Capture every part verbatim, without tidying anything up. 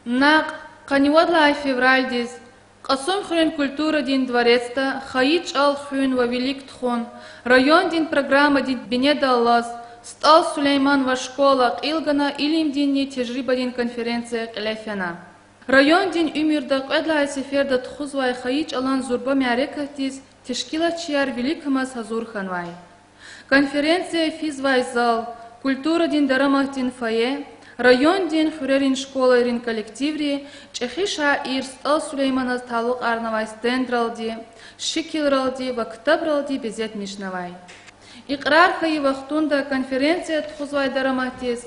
Накь къанни вад лагьай февралдиз Кьасумхуьруьн культурадин дворецда хайи чӀал хуьн ва вилик тухун райондин программадин бинедаллаз СтӀал Сулейманова школа кьил гана илимдинни тежрибадин конференция кьиле фена. Райондин уьмуьрда кьвед лагьай сеферда тухузвай хайи чӀалан зурба мярекатдиз тешкилатчияр виликамаз гьазур хьанвай. Конференция физвай зал, культурадин дараматдин фойе, райондин хуьрерин школайрин коллективри чӀехи шаир СтӀал Сулейманаз талукьарнавай стендралди, шикилралди ва ктабралди безетмишнавай. Икьрар хьайи вахтунда конференция тухузвай дараматдиз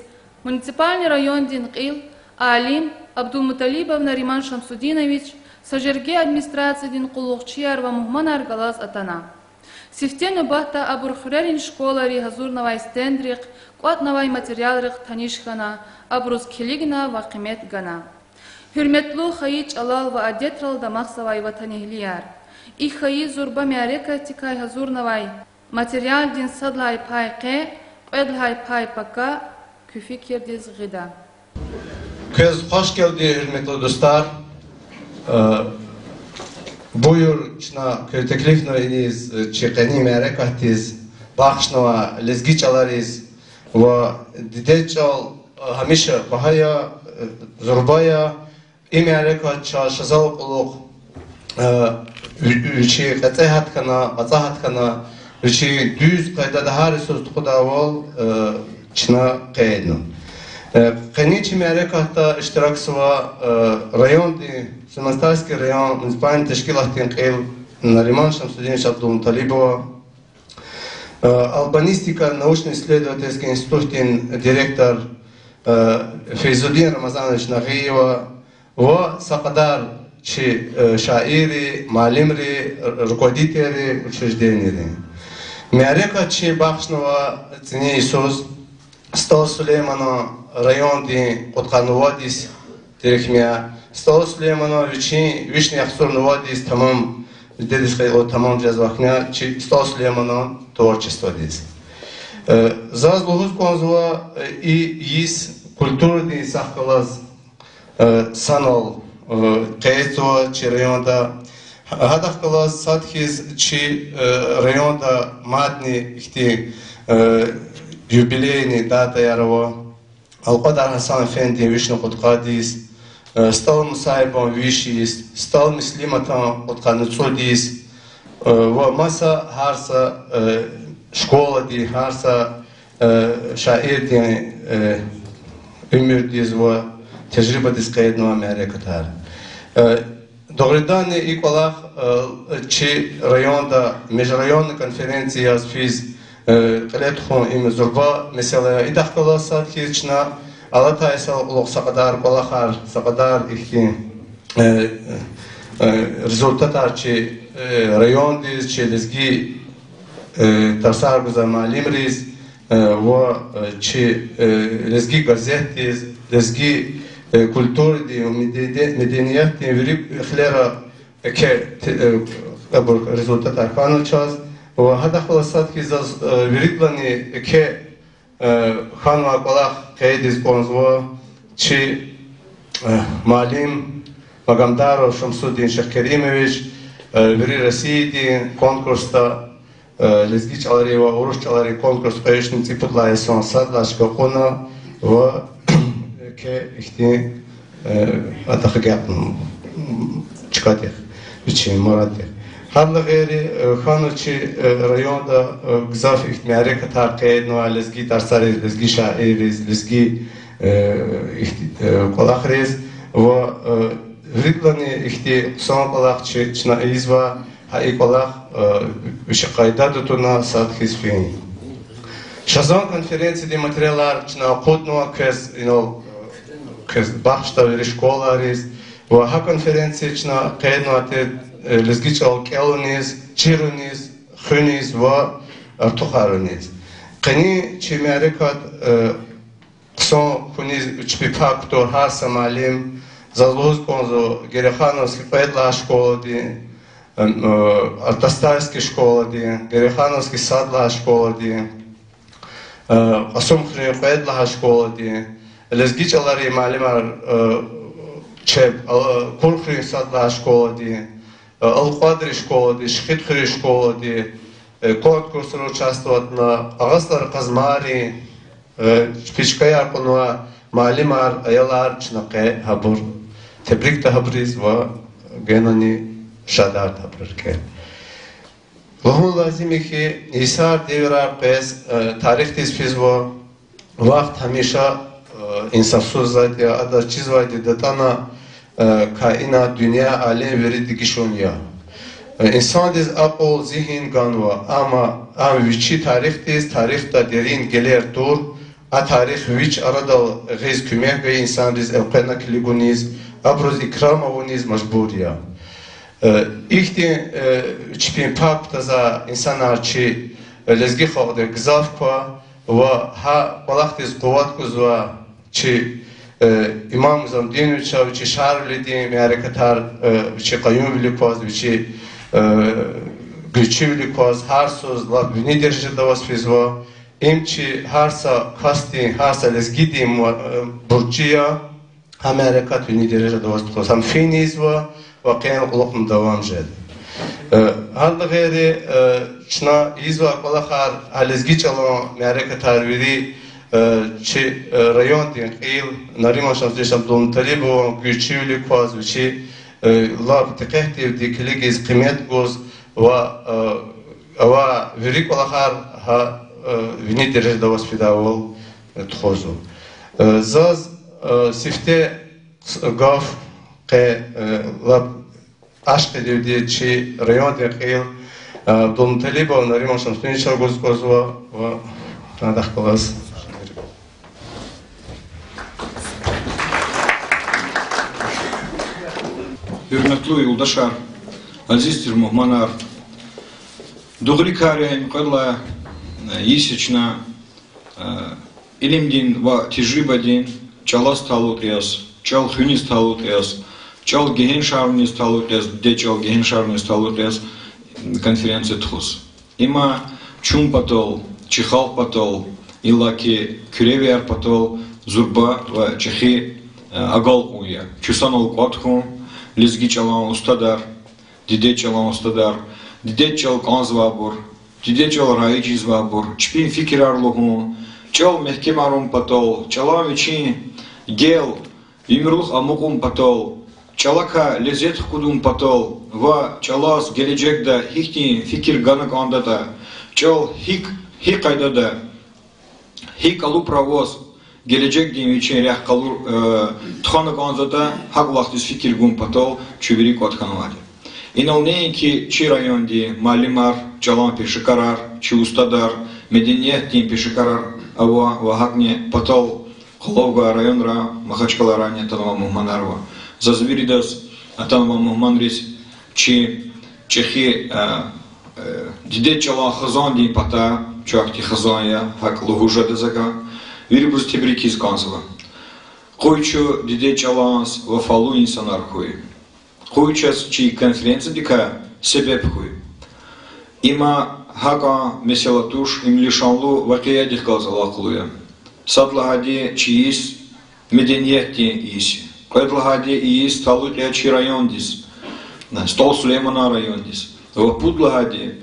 муниципальный райондин кьил, алим Абдулмуталибов Нариман Шамсудинович, са жерге администрациядин къуллугъчияр ва мугьманар галаз атана. Сифте нубатда абур хуьрерин школайри гьазурнавай стендрихъ, кӀватӀнавай материалрихъ таниш хьана, абуруз килигна ва къимет гана. Гьуьрметлу хайи чӀалал ва адетрал дамахзавай ватанэгьлияр! И хайи зурба мярекатдикай гьазурнавай материалдин сад лагьай пай къе, кьвед лагьай пай пака куь фикирдиз гъида. Квез хвашгелди, гьуьрметлу дустар. Э, буюр, чна квез теклифнава иниз, э, чи къенин мярекатдиз, бахшнава лезги чӀалариз ва дидед чӀал, э, гьамиша багьа я, э, зурба я. И мярекат чаз шазал кьулухъ, э, ви-, вичин кьецӀи гьат хьана, кьацӀа гьат хьана, вичин дуьз къайдада гьар йисуз тухудайвал, э, чна къейдна. Э, къенин чи мярекатда иштиракзава, э, райондин, Сулейман-Стальский район муниципальный тешкилатдин кьил Нариман Шамсудинович Абдулмуталибова, э, албанистика научно-исследовательский институтдин директор, э, Фейзудин Рамазанович Нагъиева ва са кьадар чи, э, шаирри, муаллимри, р-, руководительри учрежденийри. Мярекатчи бахшнава цӀинин йисуз СтӀал Сулейманан райондин кьудкъанни вад йис тереф хьайи, СтӀал Сулейманан вичин вишни яхцӀурни вад йис тамам, дидедиз хьайила тамам жезвай хьи, чи СтӀал Сулейманан творчестводиз. Э, заз лугьуз кӀанзава, э, и йис культурадин сахъ галаз, э, санал, э, къейдзава чи районда. Гьадахъ галаз сад хьиз чи, э, районда мадни ихьтин, э, юбилейный датаяр ава. Алкьвадар Гьасан эфендидин вишни кьудкъад йис, э, СтӀал Мусаибан виш йис, СтӀал Муслиматан кьудкъанни цӀуд йис, э, ва маса гьар са, э, школадин, гьар са, э, шаирдин, э, уьмуьрдиз ва тежрибадиз къейднавай мярекатар. Э, дугъриданни и кӀвалах, э, чи районда межрайонный конференция яз физ, э, кьиле тухун им зурба месэла я. Идахъ галаз сад хьиз чна алатай йисалай кьулухъ са кьадар кӀвалахар, са кьадар ихьтин, э, э, результатар чи, э, райондиз, чи лезги, э, тарсар гузвай муаллимриз, э, ва, э, чи, э, лезги газетдиз, лезги, э, культурадин, медени-, медениятдин вири хилера еке те-, э, абур результатар хьана чаз. Ва гьадахъ галаз сад хьиз заз, э, виридалайни еке, э, хьанвай кӀвалах къейдиз кӀанзава чи, э, муаллим Магомадаров Шамсудин Шихкеримович, э, вири Россиядин конкурсда, э, лезги чӀаларин ва урус чӀаларин конкурс кьве вишни цӀипуд лагьай йисан сад лагьай чка кьуна ва еке ихьтин, э, адахъ агакьна, м, чкадихъ, вичин мураддихъ. Гьадалай гъейри, э, хьана чи, э, районда, э, гзаф ихьтин мярекатар къейднавай, лезги тарсариз, лезги шаирриз, лезги, э, ихьти-, э, кӀвалахриз ва, э, виридалайни ихьтин хъсан кӀвалах чи-, чна ийизва, гьа и кӀвалах, э, вичин къайдада туна сад хьиз фин. Шазан конференциядин материалар чна акъуднава квез, инал, квез бахшда вири школайриз, ва гьа конференция чна къейднавай тир, э, лезги чӀал кӀелуниз, чируниз, хуьниз ва артухаруназ. Къенин чи мярекат, э, хъсан хьуниз чпин пай кутур гьар са муаллим, заз лугьуз кӀанзава Герехановский кьвед лагьай школадин, э, Артастальский школадин, Герехановский сад лагьай школадин, э, Кьасумхуьруьн кьвед лагьай школадин, лезги чӀаларин муаллимар, э, чеб, а, Курхуьруьн сад лагьай школадин, а, Алкьвадрин школадин, Шихидхуьруьн школадин, э, конкурсра участвоватьна, Агъа Стӏалрин Къазмайрин, э, чпи чкаяр кьунвай муаллимар, аялар чна къе гьабур тебрикда гьабуриз ва генани шадарда гьабур рикӏел. Лугьун лазим я хьи, йисар девирар къвез, э, тарихдиз физва, вахт гьамиша, э, инсафсуз затӏ я, адаз чизвайди датӏана, э, каинат, дуьнья, алем вири дегишун я. Э, инсандиз акьул, зигьин ганва, амма ам вичи тарихдиз, тарихда дерин гелер тур, а тарих вич арадал гъиз куьмек гайи инсанриз элкъвена килигуниз, абуруз икрам авуниз мажбур я. Э, ихьтин, э, чпин пак таза инсанар чи, э, лезги халкьдихъ гзаф ква ва гьа кӏвалахдиз къуват гузва чи, э, Имам Замдиновича, вичи Шарвилидин мярекатар, э, вичи къаюмвилик кваз, вичи, э, гуьрчивилик кваз, гьар йисуз лап вини дережада аваз физва. Им чи гьар са касдин, гьар са лезгидин ма-, э, буржи я гьа мярекат вини дережада аваз тухуз. Ам фин ийизва ва къенлай кьулухъни давам жеда. Э, гьадан гъейри, э, чна ийизвай кӏвалахар, гьа лезги чӏалан мярекатар вири, э, чи, э, райондин кьил Нариман Шамсудинович Абдулмуталибован гуьрчивилик кваз, вичи, э, лап дикъетдивди килигиз, къимет гуз ва, э, ава вири кӏвалахар гьа, э, вини дережада аваз фидайвал, э, тухузва. Э, заз, э, сифте гаф къе, э, лап ашкъидивди чи райондин кьил, э, Абдулмуталибов Нариман Шамсудиновичаз гуз кӏанзава ва адахъ галаз. Гьуьрметлу юлдашар, азиз тир мугьманар, дугърикрай им кьвед лагьай, э, йис я чна, э, илимдин ва тежрибадин чӏалаз талукь яз, чӏал хуьниз талукь яз, чӏал гегьеншарниз талукь яз, дидед чӏал гегьеншарниз талукь яз конференция тухуз. Има чун патал, чи халкь патал, иллаки куьревияр патал зурба ва чӏехи, э, агалкьун я. Чун санал кӏватӏ хьун, лезги чӏалан устадар, дидед чӏалан устадар, дидед чӏал кӏанзавайбур, дидед чӏал раиж ийизвайбур, чпин фикирар лугьун, чӏал мягькемарун патал, чӏалан вичин гел, уьмуьрлух амукьун патал, чӏалакай лезет хкудун патал ва чӏалаз гележегда гьихьтин фикир гана кӏандатӏа, чӏал гьикӏ, гьи къайдада, гьи кӏалубра аваз гележегдин вичин рехъ къалур, э, тухвана кӏанзаватӏа, гьа кӏвалахдиз фикир гун патал чун вири кӏватӏ хьанвайди. Инал неинки чи райондин муаллимар, чӏалан пешекарар, чи устадар, медениятдин пешекарар ава ва гьакӏни патал къвалав гвай районра, Махачкъаларани атанвай мугьманар ава. Заз виридаз, атанвай мугьманриз, чи чӏехи, э, э, дидед чӏалан хизандин патай, чахъ хизан я, гьакӏ лугьуз жеда за, вирибуруз тебрик ийиз кӏанзава. Къуй чун дидед чӏалаз вафалу инсанар хьуй. Къуй чаз чи конференциядикай себеб хьуй. Има гьакӏан месэла туш, им лишанлу вакъиадихъ галаз алакъалу я. Сад лагьайди, чи йис медениятдин йис я. Кьвед лагьайди, и йис талукь я чи райондиз, СтӀал Сулейманан райондиз. Ва пуд лагьайди,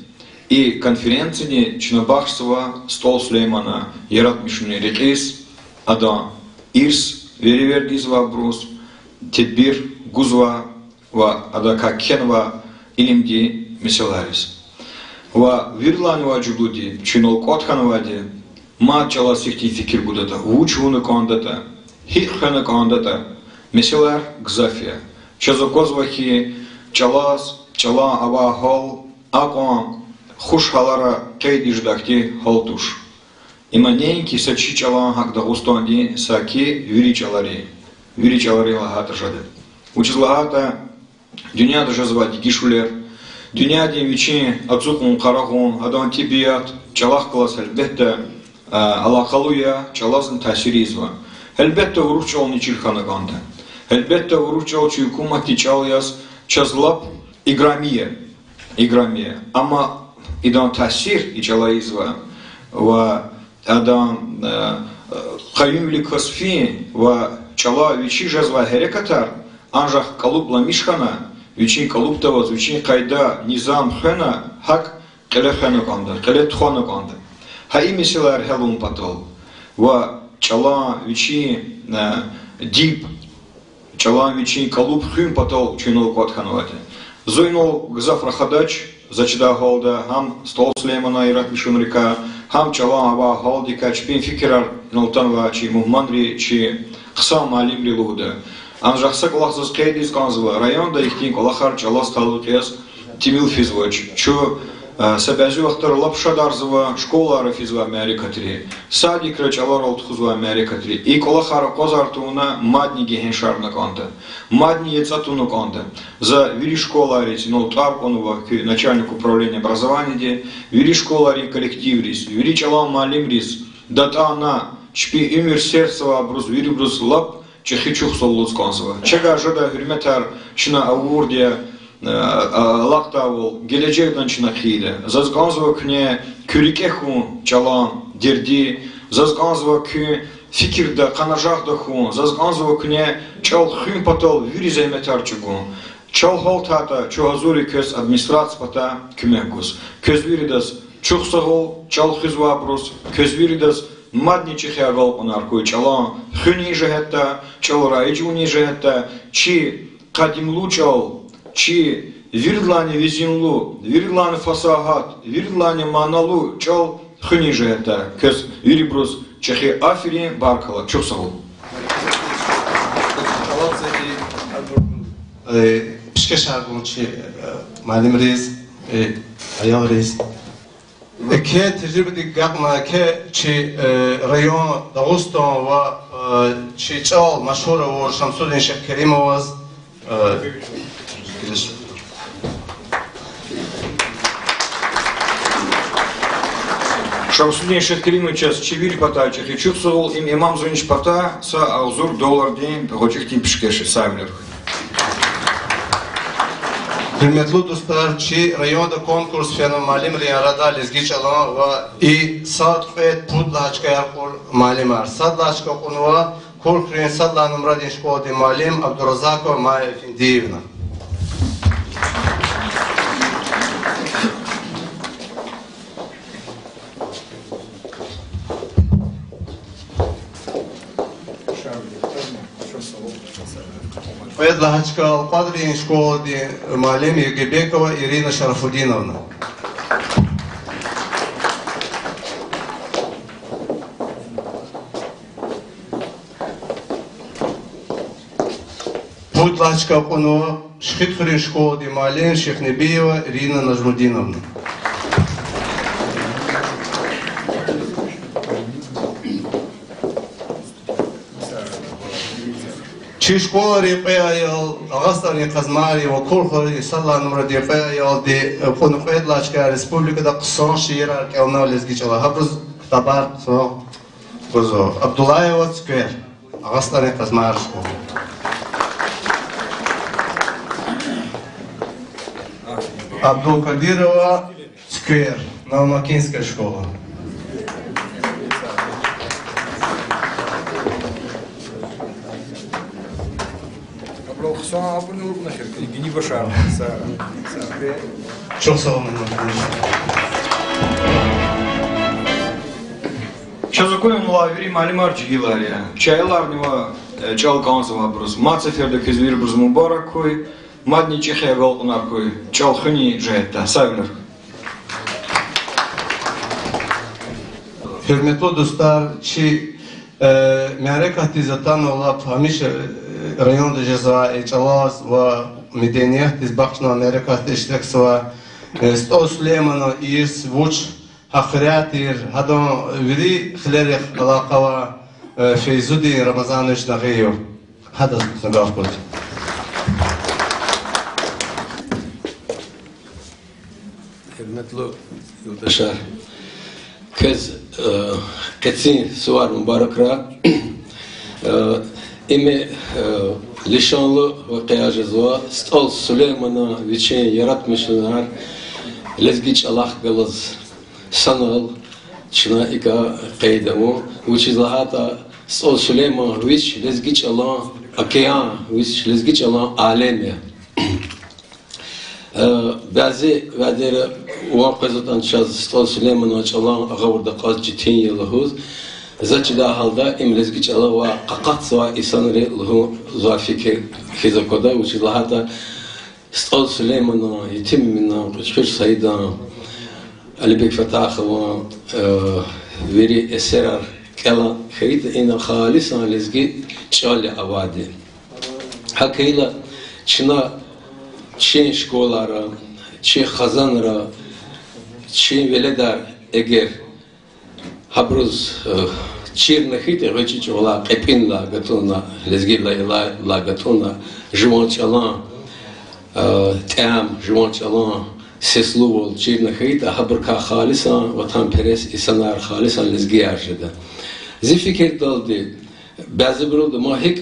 и конференциядин чна бахшзава СтӀал Сулейманан яратмишунин рекьиз, адан ирс, веревирдиз ва абуруз тедбир гузва ва адакай кхьенва илимдин месэлайриз. Ва виридалайни важиблуди, чун инал кӀватӀ хьанвайди, мад чӀалаз сифтин фикир гудатӀа, вуч авуна кӀандатӀа, гьикӀ хвена кӀандатӀа, месэлаяр гзаф я. Чаз аквазва хьи, чӀалаз, чӀалан авай гьал акьван хуш гьалара къейд ийидай хьтин гьал туш. Има неинки са чи чӀалан гьакӀ Дагъустандин, саки вири чӀаларин, вири чӀаларин лагьайтӀа жеда. Вучиз лагьайтӀа дуьньяда жезвай дегишвилер, дуьньядин вичин ацукьун-къарагъун, адан тӀебиат чӀалахъ галаз гьелбетда, а, алакъалу я, чӀалазни таъсир ийизва. Гьелбетда, урус чӀални чир хьана кӀанда. Гьелбетда, урус чӀал чи гьукуматдин чӀал яз чаз лап играми я. Играми я. Амма идан таъсир и чӀала ийизва ва адан, э, къаюмвилик кас фин ва чӀала вичи жезвай гьерекатар, Анжах кӀалубламиш хьана, вичин кӀалубда аваз, вичин къайда, низам хвена, гьакӀ кьиле хвена кӀанда, кьиле тухвана кӀанда. Гьа и месэлаяр гьялун патал ва чӀалан вичин, э, диб, чӀалан вичин кӀалуб хуьн патал чун инал кӀватӀ хьанвайди. Зун инал гзаф рахадач, за чидай гьалда, гьам СтӀал Сулейманан яратмишунрикай, гьам чӀалан авай гьалдикай чпин фикирар инал атанвай чи мугьманри, чи хъсан муаллимри лугьуда. Анжах са кӀвалах заз къейд ийиз кӀанзава, районда ихьтин кӀвалахар чӀалаз талукь яз тӀимил физвач. Чун, э, са бязи вахтара лап шадарзава школайра физвай мярекатри, садикра чӀаларал тухузвай мярекатри. И кӀвалахар акъвазар тавуна мадни гегьеншарна кӀанда, мадни яцӀа тавуна кӀанда. За вири школайриз, инал тӀвар кьунва куь начальник управления образованияди, вири школайрин коллективриз, вири чӀалан муаллимриз, датӀана чпин уьмуьр серсавайбуруз, вирибуруз лап чӀехи чухсагъул лугьуз кӀанзава. Чавай жедай гьуьрметар чна авурди я, э, алакьдайвал гележегдани чна хъийида. Заз кӀанзава куьне куь рикӀе хьун чӀалан дерди, заз кӀанзава куь фикирда, къанажагъда хьун, заз кӀанзава куьне чӀал хуьн патал вири зегьметар чӀугун. Чал гьалтайтӀа, чун гьазур я квез администрация патай куьмек гуз. Квез виридаз чухсагъул, чӀал хуьзвайбуруз, квез виридаз мадни чӀехи агалкьунар хьуй чӀалан хуьнин жигьетдай, чӀал раижунин жигьетдай, чи къадимлу чӀал, чи виридалайни везинлу, виридалайни фасагьат, виридалайни маналу чӀал хуьнин жигьетдай. Квез вирибуруз чӀехи аферин, баркалла, чухсагъул. Э, пишкешар гун чи, э, муаллимриз, э, аялриз. Э, еке тежрибадик агакьна еке чи, э, район, Дагъустан ва, э, чи чӀал машгьур авур Шамсудин Шихкеримоваз, э, Шамсудин Шихкеримовичаз чи вири патай чӀехи чухсагъул. Им Имамзунич патай са агъзур доллардин гъвечӀи хьтин пишкеш я, сагъвилер хьуй. Гьуьрметлу дустар, чи районда конкурс фена муаллимрин арада лезги чӀалан ва и сад, кьвед, пуд лагьай чкаяр кьур муаллимар. Сад лагьай чка кьунва Курхуьруьн сад лагьай нумрадин школадин муаллим Абдуразакова Майя Эфендиевна. Кьвед лагьай чка Алкьвадрин школадин муаллим Ергебекова Ирина Шарафудиновна. Пуд лагьай чка кьунва Шихидхуьруьн школадин муаллим Шихнебиева Ирина Нажмудиновна. Чи школайрин кьве аял, Агъа СтӀалрин Къазмайрин ва Курхуьруьн сад лагьай нумрадин кьве аялди кьуна кьвед лагьай чка республикада хъсан шиирар кӀелнава лезги чӀалай. Гьабуруз ктабар хъсан гузва. Абдуллаева Цуьквер, Агъа СтӀалрин Къазмайрин школа. Абдулкадирова Цуьквер, Новомакинская школа. Абурал хъсан абурни лугьун эхир, гини башар са, са. Чухсагъул. Чаз акунвай вири муаллимар жегьилар я. Чи аяларни ва, э, чӀал кӀанзавайбуруз мад сеферда квез вирибуруз мубарак хьуй, мадни чӀехи агалкьунар хьуй чӀал хуьнин жигьетдай. Сагъвилер. Гьуьрметлу дустар, чи, э, мярекатдиз атанвай лап гьамиша, э, районда жезвай, э, чӀалаз ва медениятдиз бахшнавай мярекатда иштиракзавай, э, СтӀал Сулейманан ирс вуч гьахъирет тир, гьадан вири хилерихъ алакъа авай, э, Фейзудин Рамазанович Нагъиев. Гьадаз гаф гуда. Гьуьрметлу юлдашар, квез, э, къенин сувар мубаракрай. Э, им, э, лишанлу вакъиа жезва, СтӀал Сулейманан вичин яратмишунар лезги чӀалахъ галаз санал чна икӀ къейд авун, вучиз лагьайтӀа СтӀал Сулейман вич лезги чӀалан океан, вич лезги чӀалан алем я. Э, бязи вядера ван къвезватӀани чаз СтӀал Сулейманан чӀалан агъавурда кьаз четин я лугьуз, за чидай гьалда им лезги чӀала ва къакъатзавай инсанри лугьузвай фикир хьиз аквада, вучиз лагьайтӀа СтӀал Сулейманан, Етим Эминан, Кьуьчхуьр Саидан, Алибек Фатахован, э, вири эсерар кӀела хьайитӀа, ина халисан лезги чӀал я авайди. ГьакӀ хьайила чна чи школара, чи хизанра, чи веледар эгер гьабуруз, э, чирна хьайитӀа, гъвечӀи чӀавалай кьепӀинлай гатӀунна, лезги лайлай, лайлай гатӀунна, жуван чӀалан, э, тӀям, жуван чӀалан сеслувал чирна хьайитӀа, гьабурукай халисан ватанперес инсанар, халисан лезгияр жеда. Зи фикирдалди, бязибурулди ман гьикӀ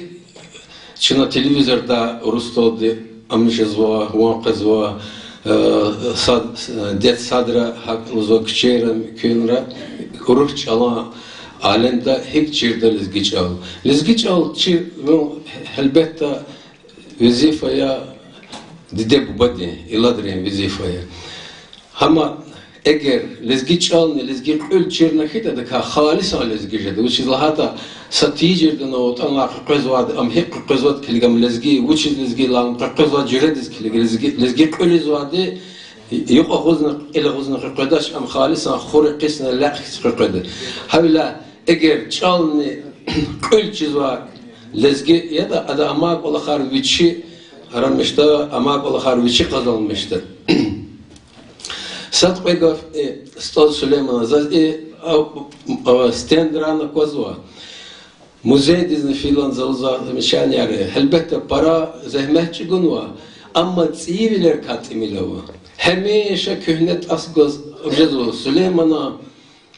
чна телевизорда урусдалди ам жезва, ван къвезва, э, сад-, детсадра, гьакӀ лугьузва, куьчейра, муькуьнра, урус чӀалан алемда гьикӀ чирда лезги чӀал. Лезги чӀал чи, ну, гьелбетда, везифа я диде-бубадин, иладрин везифа я. Амма эгер лезги чӀални лезги кьуьл чирна хьайитӀа, адакай халисан лезги жеда. Вучиз лагьайтӀа са тийижирдани ватӀанлай къекъвезвайди, ам гьикӀ къекъвезватӀа килиг, ам лезги, вучиз лезги лагьана къекъвезвай жуьредиз килиг, лезги, лезги кьуьл ийизвайди юкь агъузна, кьил агъузна къекъведач, ам халисан хур экъисна лекь хьиз къекъведа. Гьавиляй эгер чӀални кьуьл чизвай лезги ятӀа, ада амай кӀвалахар вичи гьарамишда, амай кӀвалахар вичи къазанмишда. Сад-кьве гаф, э, СтӀал Сулейманаз, заз и, а, а, стендрани аквазва. Музейдизни фейила за лугьузвай замечанияр я. Гьелбетда, пара зегьмет чӀугунва, амма цӀийивилерикай тӀимил ава. Гьамиша куьгьне тӀас гваз жезва Сулейманан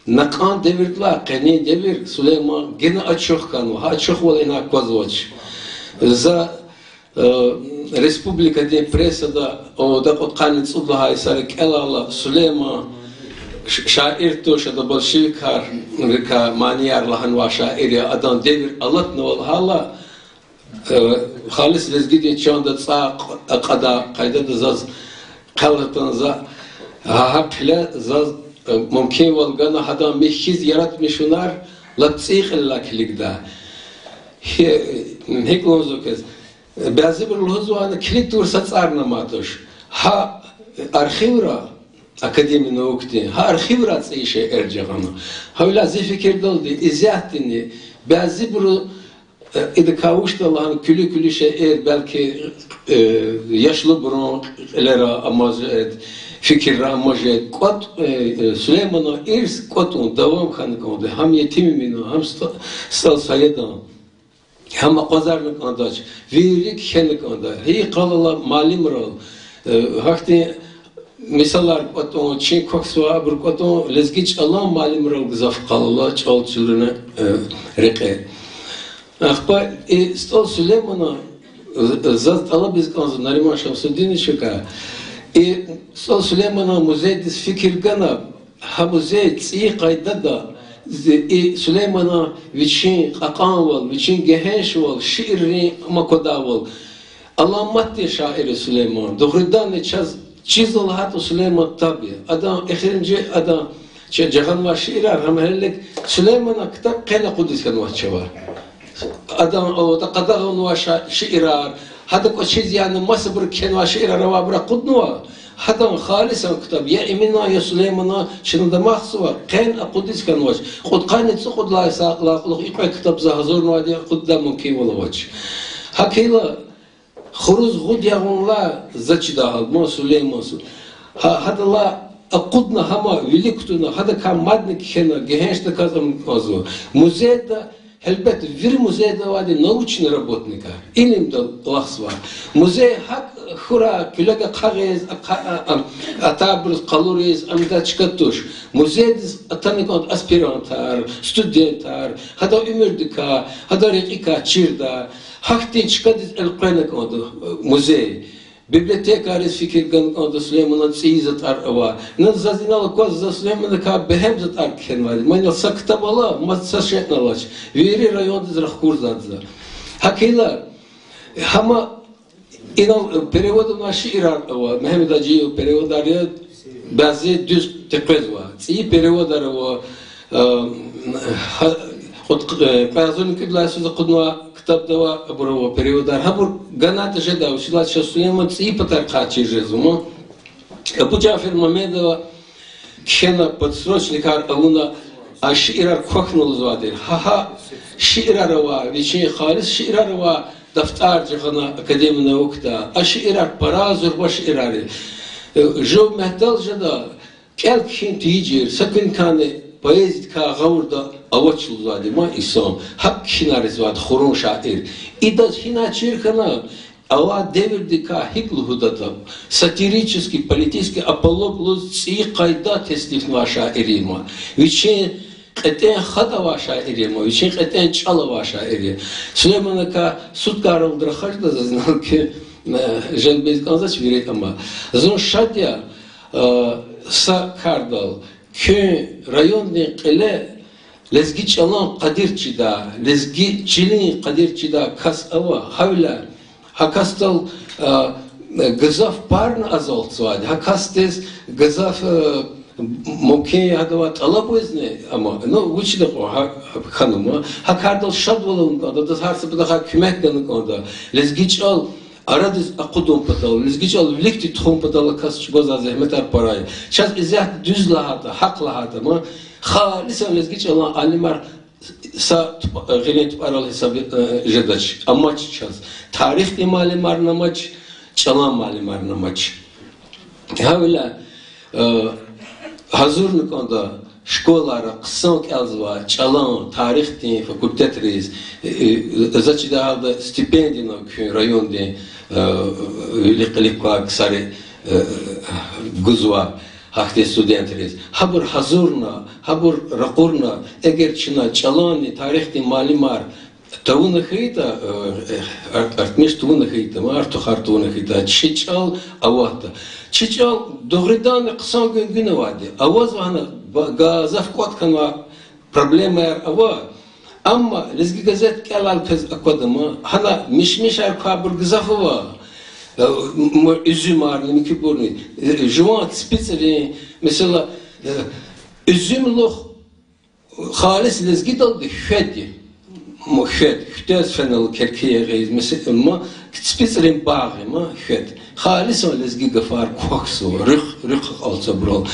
накьан девирдилай къенин девир Сулейман гена ачух хьанва, гьа ачухвал инай аквазвач. За, э, республикадин прессада, о, ада кьудкъанни цӀуд лагьай йисара кӀелайла, Сулейман ш-, шаир туш, ада большевикарикай манияр лагьанвай шаир я, адан девир алатнава лагьайла, э, халис лезгидин чанда цӀай кь-, акьадай къайдада заз хъел атана за, гьа, гьа хъел заз, э, мумкинвал гана гьадан михьи хьиз яратмишунар лап цӀийи кьилелай килигда. Гьи-, гьикӀ лугьузва квез? Бязибуру лугьузвайвал, килиг тавур са цӀарни амай туш. Гьа архивра, Академия наукдин, гьа архивра цӀийи шейэр жагъана. Гьавиляй зи фикирдалди, исятдани бязибуру, э, идакай вучда лагьана куьлуь-куьлуь шейэр, белки, э, яшлубурун кьилера амаз жед, фикирра амаз жед. КӀватӀ, э, э, Сулейманан ирс кӀватӀун, давам хьана кӀанда, гьам Етим Эминан, гьам СтӀал Саидан. Гьам акъвазарна кӀандач, вири кхьена кӀанда. Гьи къалала муаллимрал, э, гьахьтин мисалар кӀватӀун, чин квахьзавайбур кӀватӀун, лезги чӀалан муаллимрал гзаф къалала чӀал чирна, э, рекье. Ахпа и СтӀал Сулейманан, э, заз тӀалабиз кӀанзава Нариман Шамсудиновичакай, и СтӀал Сулейманан музейдиз фикир гана, гьа музей цӀийи къайдада, зи-, и Сулейманан вичин кьакьанвал, вичин гегьеншвал, шииррин ам аквадайвал. Аламатдин шаир я Сулейман. Дугъриданни чаз чизва лагьайтӀа Сулейман ктаб я. Адан эхиримжи, адан чи жагъанвай шиирар, гьам гьелелиг Сулейманан ктаб къени акъудиз хьанвач чавай. Адан, о, къадагъанвай ша-, шиирар, гьада кӀвачиз яна масабуру кхьенвай шиирар авайбур акъуднава, гьадан халисан ктаб, я Эминан, я Сулейманан, чна дамахзава, къени акъудиз хьанвач. Кьудкъанни цӀукьуд лагьай йисалай кьулухъ и кьве ктаб за гьазурнавайди я, акъуддай мумкинвал авач. ГьакӀ хьайила, хуруз гъуд ягъунилай за чидай гьалда, ман Сулейман су-, гьа-, гьадалай акъудна гьам, вилик кутуна, гьадакай мадни кхьена, гегьеншдаказ ам кӀанзава. Музейда, гьелбетда, вири музейда авайди научный работникар, илимдал алахъзавай. Музей гьакӀ хьурай, куьлег ахъа гъиз, ахъа-, а-, а-, атайбуруз къалуриз, амда чка туш. Музейдиз атана кӀанда аспирантар, студентар, гьадан уьмуьрдикай, гьадан рекьикай чирдай. Гьахьтин чкадиз элкъвена кӀанда музей. Библиотекайриз фикир гана кӀанда Сулейманан цӀийи затӀар авай. Ина заз инал аквазва, за Сулейманакай бегьем затӀар кхьенвайди. Ман инал са ктаб ала, мад са шейни алач. Вири райондиз рахкурзавайди за. ГьакӀ хьайила, Гьама инал перевод авунвай шиирар ава, Мегьамед Гьажиева переводар я, бязи дуьз текъвезва. ЦӀийи переводар ава, кьве агъзурни кӀуьд лагьай йисуз акъуднавай ктабда ава, абур ава переводар. Гьабур ганайтӀа жеда, вучиз лагьайтӀа Шагь Сулейман цӀийи патарихъай чир жезва ман. Абу Жафер Мамедова кхьена подстрочникар авуна, а шиирар квахьна лугьузвайди. Гьа-гьа шиирар авай, вичин халис шиирар авай дафтар жагъана Академия наукда. А шиирар пара зурба шиирар я. Жув мягьтел жеда, кӀел-кхьин тийижир, са куьнкани поэзиядикай гъавурда авач лугьузвайди ман инсан. ГьакӀ кхьинар ийизвайди хурун шаир. Идаз гьинай чир хьана, авай девирдикай гьикӀ лугьудатӀа, сатирический, политический апологъ лугьуз цӀийи къайдада теснифнавай шаир я ман. Вичин кьетӀен хатӀ авай шаир я ман, вичин кьетӀен чӀал авай шаир я. Сулейманакай суткайралди рахажда заз, инал куьн желбиз кӀанзавач вири, амма зун шад я, са кардал, куьн райондин кьиле лезги чӀалан къадир чидай, лезги чилин къадир чидай кас ава, гьавиляй гьа касдал гзаф парна азалтзавайди, гьа касдиз гзаф, мумкин я, гьадавай тӀалабзавайни, амма, ну, вучда кьван, гьа, хьанва, гьа кардал шадвал авун кӀанда, адаз гьар са патахъай куьмек гана кӀанда, лезги чӀал арадиз акъудун патал, лезги чӀал виликди тухун патал а кас чӀугвазвай зегьметар пара я. Чаз исятда дуьз лагьайтӀа, гьахъ лагьайтӀа ман, халисан лезги чӀалан алимар са гъилин тупӀарал гьисаб жедач, амач чаз. Тарихдин муаллимарни амач, чӀалан муаллимарни амач. Гьавиляй гьазурна кӀанда школайра хъсан кӀелзавай чӀалан, тарихдин факультетриз, за чидай гьалда стипендияни куьн райондин вилик-кьилик квай ксари гузва гьахьтин студентриз. Гьабур гьазурна, гьабур ракъурна, эгер чна чӀаланни тарихдин муаллимар тавуна хьайитӀа, артмиш тавуна хьайитӀа, артухар тавуна хьайитӀа, чи чӀал аватда. Чи чӀал дугъриданни хъсан гуьнгуьна авайди. Авазва гьана, гзаф кӀватӀ хьанвай проблемаяр ава. Амма Лезги газет кӀелайла квез аквада ман, гьана мишмишар квайбур гзаф ава, уьзуьмарни, муькуьбурни, жуван ципицӀрин, месела, уьзуьмлух халис лезгидалди хвед я. Хвед, хведиз фенал керке ягъиз, месела, ципицӀрин багъ я ман хвед. Халисан лезги гафар квахьзава, руьхъ, руьхъ акьалтзавайбурал.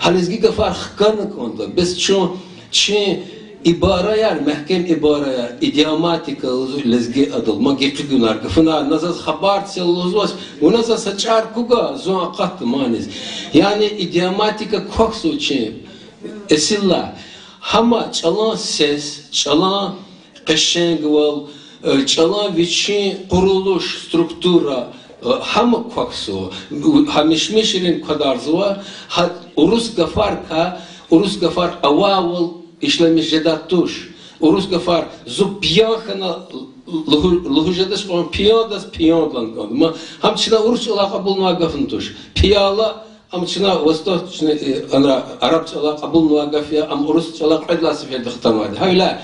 Гьа лезги гафар хкана кӀанда, бес чун чи ибараяр, мягькем ибараяр, идиоматика лугьузва лезги адал, ман гекъигун гафунар, на заз хабар це лугьузвач, вуна заз са чӀар кугва, зун акъатда маниз. Яни идиоматика квахьзава чи эсилла. Гьама чӀалан сес, чӀалан къешенгвал, чӀалан вичин къурулуш, структура, гьама квахьзава. Гьа мишмишрин квадарзава, гьа урус гафарикай, урус гафар авайвал ишлемиш жедай туш. Урус гафар зун пиян хьана лугьу-, лугьуз жедач, кьван пияндаз пиян лагьана кӀанда. Ма гьам чна урус чӀалай кьабулнавай гафни туш. Пияла, ам чна восточный, ана, араб чӀалай кьабулнавай гаф я, ам урус чӀалай кьвед лагьай сеферда хтанвайди. Гьавиляй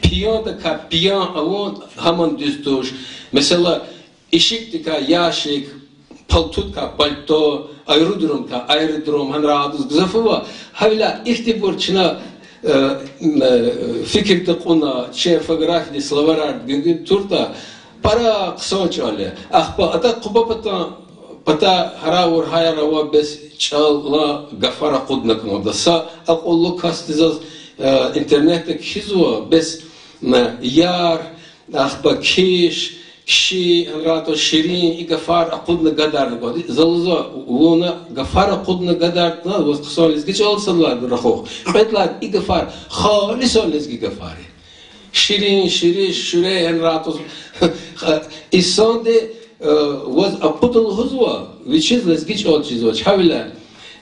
пияндакай пиян авун гьамни дуьз туш. Месела, ишикдикай ящик, палтудикай пальто, аэродромдикай аэродром, гьанра адаз гзаф ава. Гьавиляй ихьтинбур чна фикирда кьуна, чи орфографиядин словарар гуьнгуьна туртӀа, пара хъсан чӀал я. Ахпа атай Къуба патан, патай гьарай-вургьаяр ава, бес чӀалан гафар акъудна кӀанда. Са акьуллу касди заз интернетда кхьизва, бес яр, ахпа киш, киши, гьанра атӀа ширин, и гафар акъудна гадарна кӀанда. За лугьузва, вуна гафар акъудна гадарна, ваз хъсан лезги чӀал сад лагьайди рахух, кьвед лагьайди и гафар халисан лезги гафар я. Ширин, шири, шуьре, гьанра атӀа. Инсанди ваз акъуда лугьузва, вичиз лезги чӀал чизвач. Гьавиляй,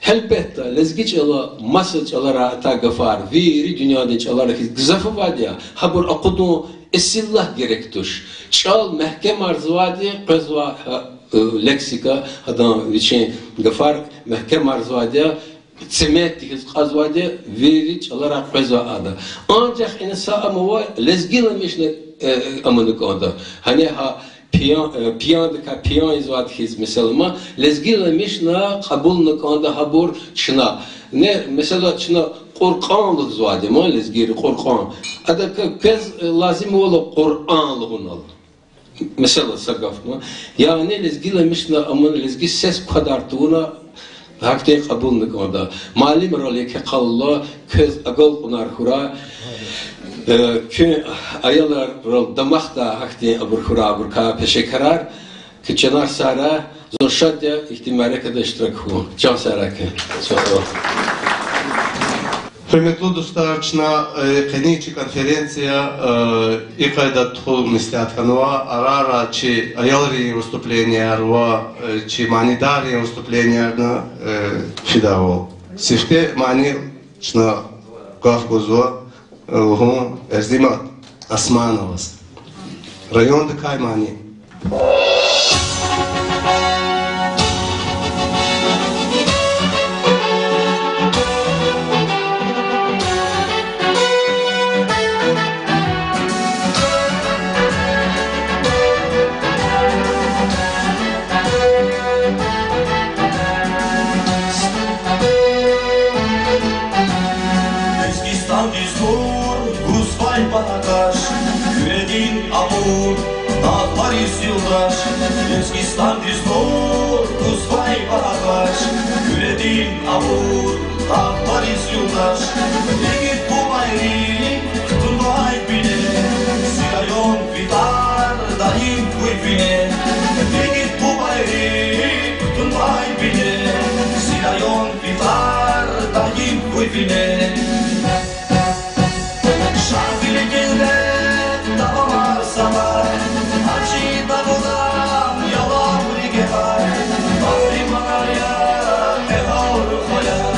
гьелбетда, лезги чӀала маса чӀаларай атай гафар, вири дуьньядин чӀалара хьиз гзаф авайди я, гьабур акъудун эсиллагь герек туш. ЧӀал мягькемарзавайди къвезва, лексика, адан вичин гафар мягькемарзавайди я, цементдихъ хьиз кьазвайди я, вири чӀаларай къвезва ада. Анжах ина са ам ава, лезгиламишна амана кӀанда. Гьана гьа Пиян, э, пияндикай пиян ийизвайди хьиз, месела, ма, лезгиламишна кьабулна кӀанда гьабур чна. Не, месела, чна Къуръан лугьузвайди ма, лезгийри, Къуръан. Адак квез, э, лазим авайла Къуръан лугьунал. Месела, са гаф ма. Яни лезгиламишна, амма лезги сес квадар тавуна, гьахьтин кьабулна кӀанда. Муаллимрал еке къалурла, квез агалкьунар хьурай. Э, куьн аялрал дамахдай гьахьтин абур хьурай, абурукай пешекарар. Куь чанар сагърай, зун шад я ихьтин мярекатда иштирак хьун. Чан сагърай куь. Гьуьрметлу дустар, чна, э, къенин чи конференция, э, и къайдада тухун меслят хьанва, ара-ара чи аялрин выступленияр ва, э, чи манидаррин выступлениярни, э, фидайвал. Сифте мани чна гаф гузва, э, лугьун Эрзимат Османоваз. Райондикай мани. Лезгистандиз нур гузвай багьа таш, Куьредин абур дагълариз юлдаш. Лезгистандиз нур гузвай багьа таш, Куьредин абур дагълариз юлдаш. Игит бубайри кутунвай бине, зи район ви тӀвар даим гуй вине. Игит бубайри кутунвай бине, зи район ви тӀвар даим гуй вине. Шагьвилидин леп давамар сабай, гьажи Давудан ялаври гебай, къагьриманар я, кьегьал рухваяр,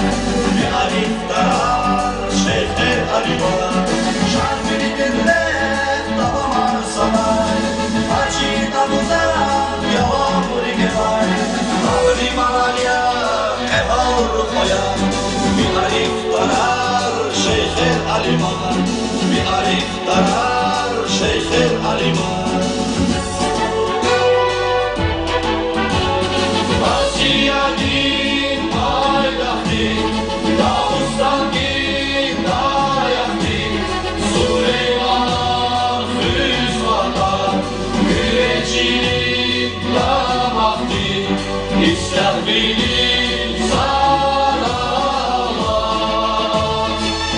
ви ариф тарар, шейхер, алимар. Шагьвилидин леп давамар сабай, гьажи Давудан ялаври гебай, къагьриманар я, кьегьал рухваяр, ви ариф тарар, шейхер, алимар, ви ариф тарар, шейхер, алимар. Россиядин пайдахъди, Дагъустандин даякьди, Сулейманан хуьз ватан, гуьречилин дамахди, Ислягьвилин сарала,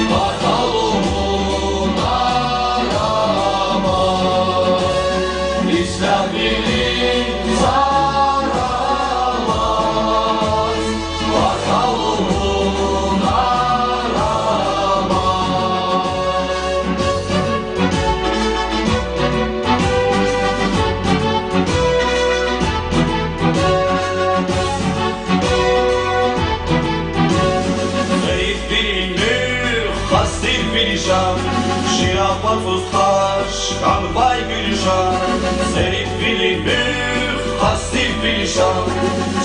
Бахалулун арама, Ислягьвилин сарала, Бахалулун арама. Зайифвилин муьгъ, хасдиввилин шам, ширав вацӀуз таш хьанвай гуьлуьшан. Зайифвилин муьгъ, хасдиввилин шам,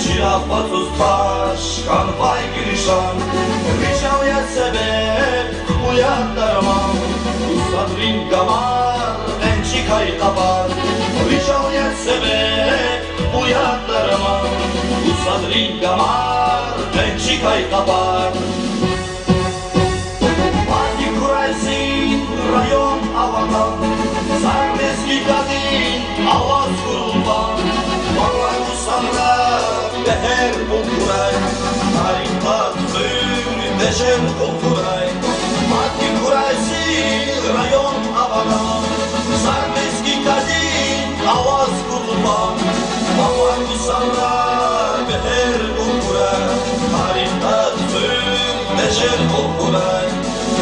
ширав вацӀуз таш хьанвай гуьлуьшан. Вижел я себеб, хъуяд дарман, устадрин гамар къенчикай къапар. Вижел я себеб, хъуяд дарман, устадрин гамар къенчикай къапар. Мадни хьурай зи район аватӀан, сад лезги кьадин аваз хьурай, вавай усанра бегьер бул хьурай, тарих тӀвар хуьр тежер кьул хьурай. Мадни хьурай зи район аватӀан, сад лезги кьадин аваз хьурай, вавай усанра бегьер бул хьурай, тарих тӀвар хуьр тежер кьул хьурай,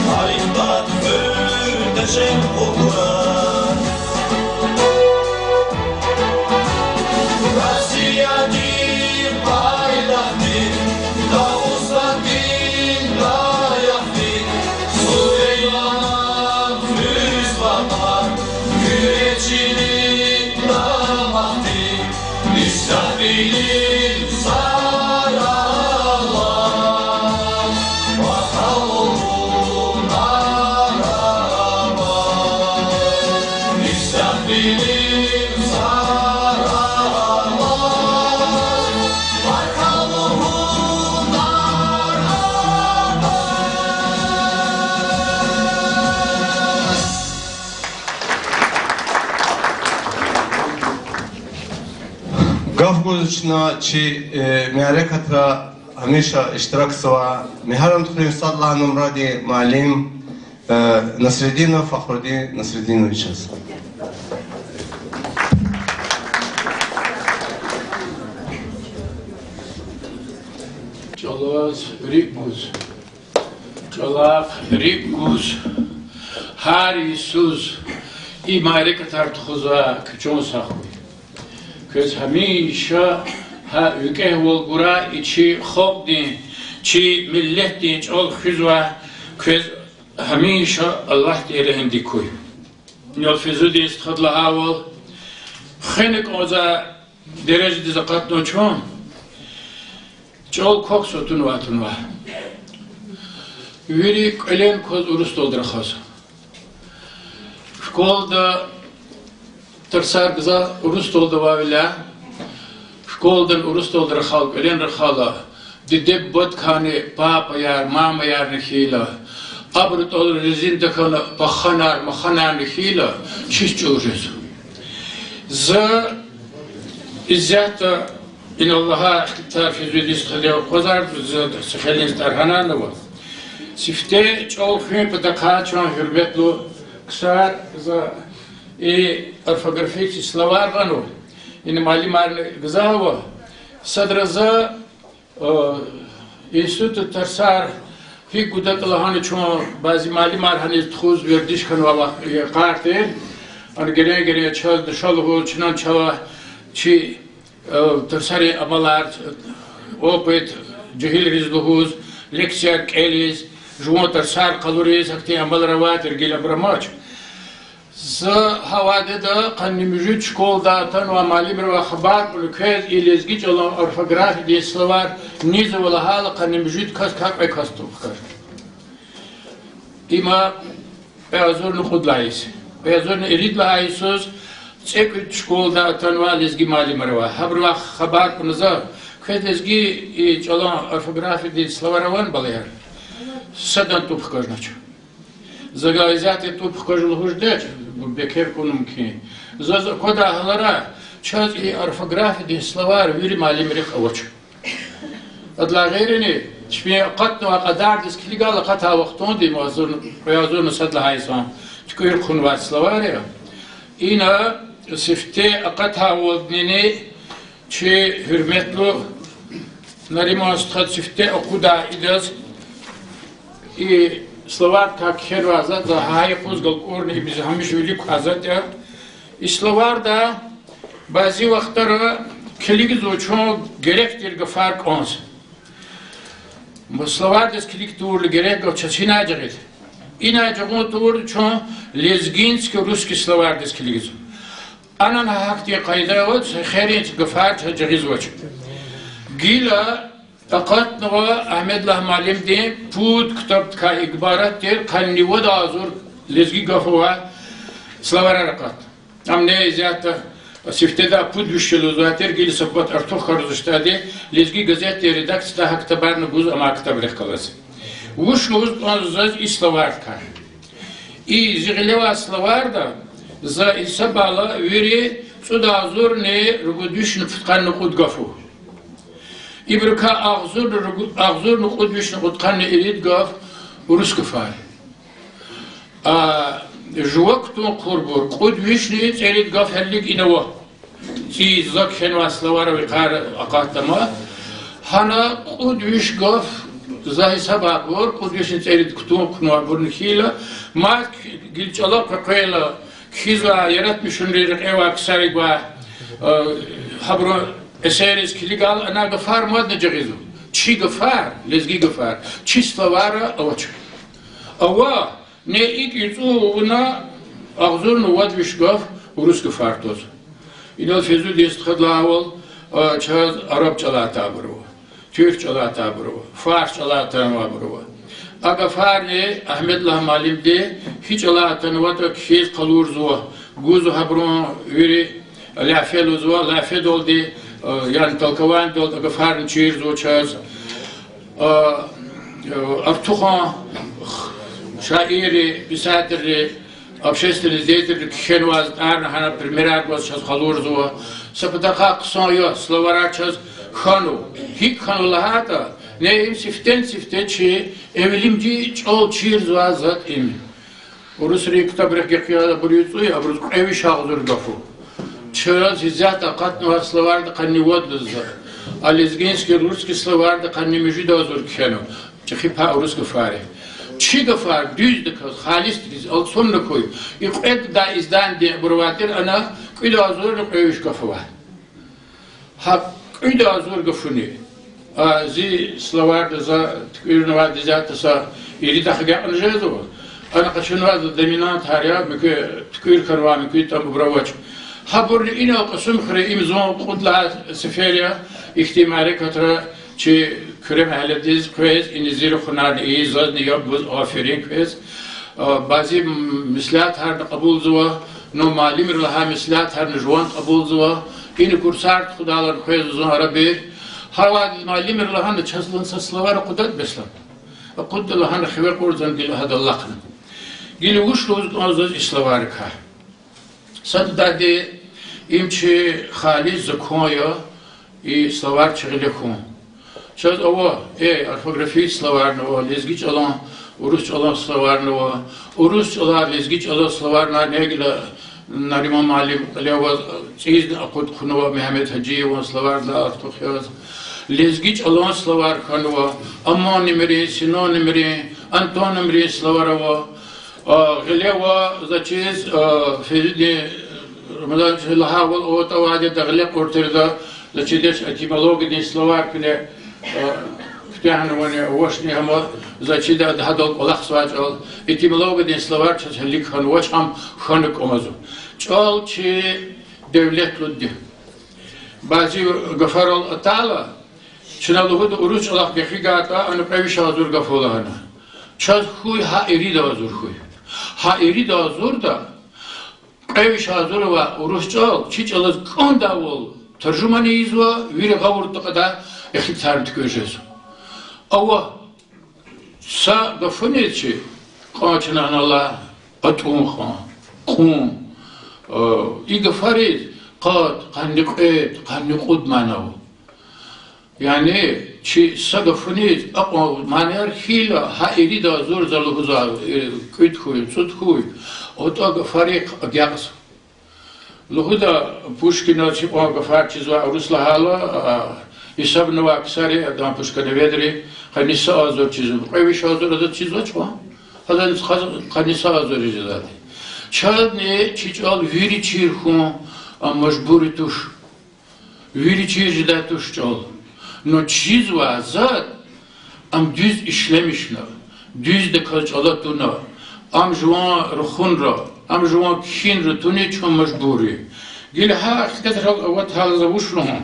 тарих тӀвар хуьр тежер кьул хьурай. Россиядин пайдахъди, Дагъустандин даякьди, Сулейманан хуьз ватӀан, гуьречилин дамахди, Ислягьвилин сарала, Бахалулун арама, Ислягьвилин сарала. Гаф гуз чна чи, э, мярекатра гьамиша иштиракзава Мегьарамдхуьруьн сад лагьай нумрадин муаллим, э, Насрединов Фахрудин Насрединовичаз. ЧӀалаз рикӀ гуз, чӀалахъ рикӀ гуз, гьар йисуз и мярекатар тухузвай куь чан сагъ хьуй. Квез гьамиша гьа викӀегьвал гурай, и чи халкьдин, чи миллетдин чӀал хуьзвай, квез гьамиша Аллагьди регьимдик хьуй. Инал Фейзудин стхади лагьайвал, хвена кӀанзавай дережадиз акъатнава чун, чӀал квахьзавай тунвай-тунвай. Вири кӀвален кваз урусдалди рахаз. Школада тарсар гзаф урусдалди авайвиляй, школадани урусдалди рахал, кӀвален рахала, диде-бубадикайни папаяр, мамаярни хьайила, абурун тӀвал резинадик хьана паханар-маханарни хьайила, чис чӀур жезва. За исятда инал лагьай ихтилатар Фейзудин стхадивай аквазарзава, за са хейлин стӀар гьанани ава. Сифте чӀал хуьн патахъай, чан гьуьрметлу ксар, за и орфографический словарь гъанва, ина муаллимарни гзаф ава. Садра за, э, институтда тарсар гьикӀ гудатӀа лагьана, чун бязи муаллимар гьаниз тухуз вердиш хьанвай йикъар тир. Ана герен-герен чаз даша лугьуз, чна чалай чи, э, тарсарин амалар, опыт, жегьилриз лугьуз, лекцияр кӀелиз, жуван тарсар къалуриз, гьахьтин амалар авай тир, гила абур амач. За гьа вядеда къанни муьжуьд школадай атанвай муаллимривай хабар кьуна, квез и лезги чӀалан орфографиядин словарь низва лагьайла, къанни муьжуьд кас, каквай кас тун хкаж. Има кьве агъзурни кьуд лагьай йис, кьве агъзурни ирид лагьай йисуз цӀекӀуьд школадай атанвай лезги муаллимар ава. Гьабурувай хабар кьуна за, квез лезги и чӀалан орфографиядин словарь авани, балаяр? Садан тӀуб хкажнач. За галай исятда тӀуб хкаж лугьуз жедач, бекер кьуна мумкин. Заз аквадай гьаларай, чаз и орфографиядин словарь вири муаллимрихъ авач. Адалай гъейрини, чпин акъатнавай кьадардиз килигайла, акъатай вахтунда, им агъзур-, кьве агъзурни сад лагьай йисан туькӀуьр хъувунвай словарь я. Ина сифте акъатайвалдини чи гьуьрметлу Нариман стхади сифте акъудай идаз, и словарь кхьенвай затӀ, за гьа юкъуз галкӀурна, и биз гьамиша вилик квай затӀ я. И словарьда бязи вахтара килигзава чун герек тир гафар кӀанз. Ма словарьдиз килиг тавурла, герек гаф чаз гьинай жагъида? Инай жагъун тавурла, чун лезгинский-русский словарьдиз килигзава. Анан гьа гьахьтин къайда авач, херенци гафар чаз жагъизвач. Гила акъатнава Агьмед лагьай муаллимдин пуд ктабдикай ибарат тир къанни вад агъзур лезги гаф авай словарар акъатна. Ам не исятда сифтедай пуд виш я лугьузвай тир, гила са пад артух хьарузвай штади, Лезги газетдин редакциядай гьа ктабарни гуз, ам а ктабрихъ галаз. Вуч лугьуз кӀанзава заз и словарькай? И зи гъилевай словарда за гьисабайла вири цӀуд агъзурни ругуд вишни пудкъанни кьуд гаф ава. Ибурукай агъзурни ругу-, агъзурни кьуд вишни кьудкъанни ирид гаф урус гафар. А жува кутун хъувурбур кьуд вишни цӀерид гаф гьелелиг ина ава. И за кхьенвай словарда йикъар акъатдама, гьана кьуд виш гаф, за гьисабайбур, кьуд вишни цӀерид кутун хъувунвайбурни хьайила, мад гила чӀала къекъвейла, кхьизвай, яратмишунрин рекье авай ксари гвай, э, гьабурун эсерриз килигайла, ана гафар мадни жагъизва. Чи гафар, лезги гафар, чи словарда авач. Ава, не икӀ юцӀу авуна агъзурни вад виш гаф урус гафар тваз. Инал Фейзудин стхади лагьайвал, э, чаз араб чӀалай атайбур ава, туьрк чӀалай атайбур ава, фарс чӀалай атанвайбур ава. А гафарни Агьмед лагьай муаллимди гьи чӀалай атанватӀа кхьиз къалурзава, гузва гьабурун вири, лафе лугьузва, лафедалди, э, яни толкованидалди а гафарни чирзава чаз. Э, э, артухан шаирри, писательри, общественный деятельри кхьенвай затӀарни гьана примерар гваз чаз къалурзава. Са патахъай хъсан я, словарар чаз хьанва. ГьикӀ хьанва лагьайтӀа, не им сифтени-сифте чи эвелимжи чӀал чирзавай затӀ им. Урусрин ктабрихъ гекъигайбур яз цӀуй, абуруз кьве виш агъзур гаф ава. Чаз гьисятда акъатнавай словарда къанни вад лугьузва. А лезгинский, русский словарда къанни муьжуьд агъзур кхьенва. ЧӀехи пай урус гафар я. Чи гафар дуьздаказ, халисдаказ алцумна хьуй. И кьвед лагьай изданидин абур авай тир, ана кӀуьд агъзурни кьве виш гаф авай. Гьа кӀуьд агъзур гафуни. А, зи словарда за туькӀуьрнавайди исятда са ирид агъзур гаф жезва. Ана къачунвай доминантар я, муькуь туькӀуьр хьанвай, муькуь тӀам абур авач. Гьабурни инал Кьасумхуьре, им зун кьуд лагьай сефер я ихьтин мярекатра чи Куьре магьалладиз къвез, ина зи рухунарни ийиз, зазни яб гуз, аферин квез. А, бязи меслятарни кьабулзава, ну, муаллимри лагьай меслятарни жуван кьабулзава. Ина курсар тухудайла къвезва зун арабир. Гьавайди муаллимри лагьана, чаз лагьана са словар акъудайтӀа бес лагьана. Акъудда лагьана, хиве кьурзавани гила гьадал алахъна. Гила вуч лугьуз кӀанзава заз и словарикай? Сад лагьайди, им чи халис закон я, и словар чи гъиле хьун. Чаз ава, э, орфографический словарни ава, лезги чӀалан, урус чӀалан словарни ава, урус чӀалан, лезги чӀалан словарни ава, гила Нариман муаллим кьиле аваз цӀийизни акъуд хъувунва Мегьамед Гьажиеван словардай артух яз. Лезги чӀалан словар хьанва, омонимрин, синонимрин, антонимрин словар ава. А, гъиле ава, заз чиз, а, Фейзудин Рамазановича лагьайвал, аватӀа авайди я гъиле кьур тирда, заз чидач, этимологиядин словарь куьне, а, куьтягьнавани авачни, амма заз чида гьадал кӀвалахзавай чӀал. Этимологиядин словарь чаз гьелелиг хьанвач, ам хьана кӀанзава. ЧӀал чи девлетлуди. Бязи гафарал атайла, чна лугьуда урус чӀалахъ гекъигайтӀа, ана кьве виш агъзур гаф ава лагьана. Чаз хьуй гьа ирид агъзур хьуй. Гьа ирид агъзурда кьве виш агъзур авай урус чӀал чи чӀалаз кӀандайвал таржумани ийизва, вири гъавурда кьадай ихтилатарни туькӀуьр жезва. Ава, са гафуниз чи кьван чна анал атӀун хьун, кьун, э, и гафариз къад, къанни кьвед, къанни кьуд мана ава. Яни чи са гафуниз акьван манаяр хьайила, гьа ирид агъзур за лугьузвай, э, кӀуьд хьуй, цӀуд хьуй, атӀа гафарихъ агакьзава. Лугьуда, Пушкиназ гьикьван гафар чизвай урус лагьайла, а, гьисабнавай ксари, адан пушкиневедри, къанни са агъзур чизва, кьве виш агъзур адаз чизвач кьван. Гьадан къанни са агъзур жезвайди. Чазни чи чӀал вири чир хьун, а, мажбур туш. Вири чир жедай туш чӀал. Но чизвай затӀ, ам дуьз ишлемишна, дуьздаказ чӀала туна, ам жуван рахунра, ам жуван кхьинра туна чун мажбур я. Гила гьа ихтилатрал аватайла за вуч лугьун.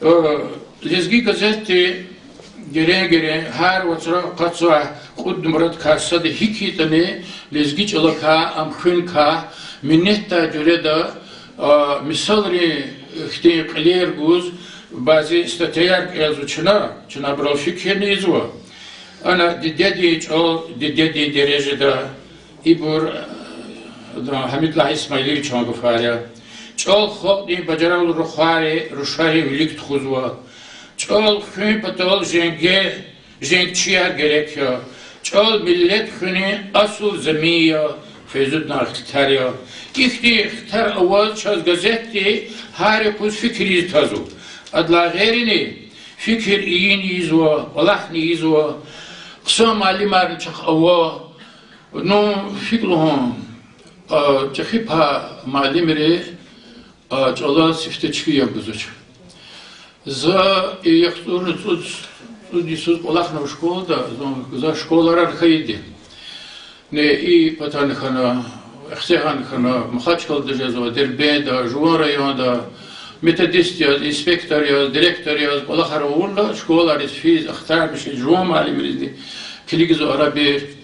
Э, Лезги газетди герен-герен гьар вацра акъатзавай кьуд нумрадикай сада гьикӀ ятӀани лезги чӀалакай, ам хуьникай минетдай жуьреда, а, мисалрин хьтин кьилер гуз, бязи статьяяр кӀелзава чна, чна абурал фикирни ийизва. Ана дидедин чӀал дидедин дережада, ибур, э, Гьамидуллагь Исмаиловичан гафар я. ЧӀал халкьдин бажарагълу рухвайри, рушари вилик тухузва. ЧӀал хуьн патал женге, женгчияр герек я. ЧӀал миллет хуьнин асул замин я, Фейзудинан ихтилатар я. Ихьтин ихтилатар аваз чаз газетди гьар юкъуз фикир ийиз тазва. Адалай гъейрини фикир ийин ийизва, кӀвалахни ийизва. Хъсан муаллимарни чахъ ава. Ну, гьикӀ лугьун, а, чӀехи пай муаллимри, а, чӀалаз сифте чпи яб гузвач. За и яхцӀурни цӀуд, цӀуд йисуз кӀвалахнава школада, зун гзаф школайрани хьайиди. Не, и патани хьана, Ахцегьан хьана, Махачкъалада жезва, Дербентда, жуван районда, методист яз, инспектор яз, директор яз кӀвалахар авурла, школайриз физ, ахтармишиз, жуван муаллимризни килигзава арабир.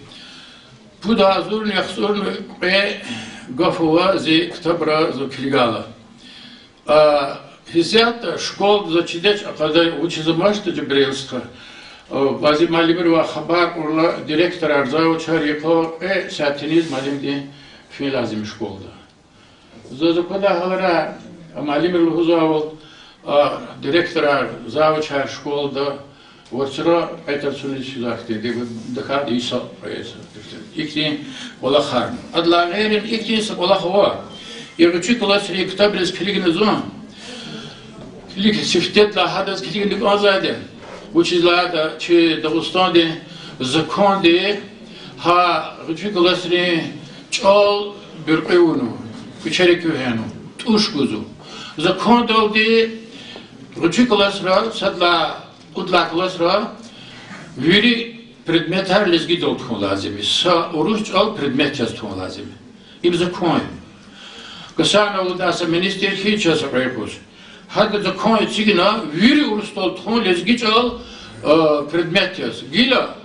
Пуд агъзурни яхцӀурни кьве гаф ава зи ктабра зун килигайла. А, гьисятда школада заз чидач, а кьадар вучиз амачтӀа, Жабраил стха. А, бязи муаллимривай хабар кьурла, директорар, завучар йикъа кьве сятиниз муаллимди фин лазим я школада. Заз аквадай гьаларай Муаллимри лугьузвайвал, а, директорар, завучар школада варцра кьетӀар цуниз физвай хьтинди, дакӀан йиса кьве йиса. Ихьтин кӀвалахар. Адалай гъейри ихьтин са кӀвалах ава. И гъвечӀи классрин ктабриз килигна зун, килиг, сифтедилай гьадаз килигна кӀанзавайди я. Вучиз лагьайтӀа чи Дагъустандин законди гьа гъвечӀи классрин чӀал буьркьуь авуна, куьчерик вегьена, тӀуш гузва. Закондалди гъвечӀи классра, сад лагьай кьуд лагьай классра вири предметар лезгидал тухун лазим я. Са урус чӀал предмет яз тухун лазим я. Им закон я. Гасанова Луиза са министр хьиз чаз гъвечӀиз. Гьада закон эцигна вири урусдал тухун лезги чӀал, э, предмет яз. Гила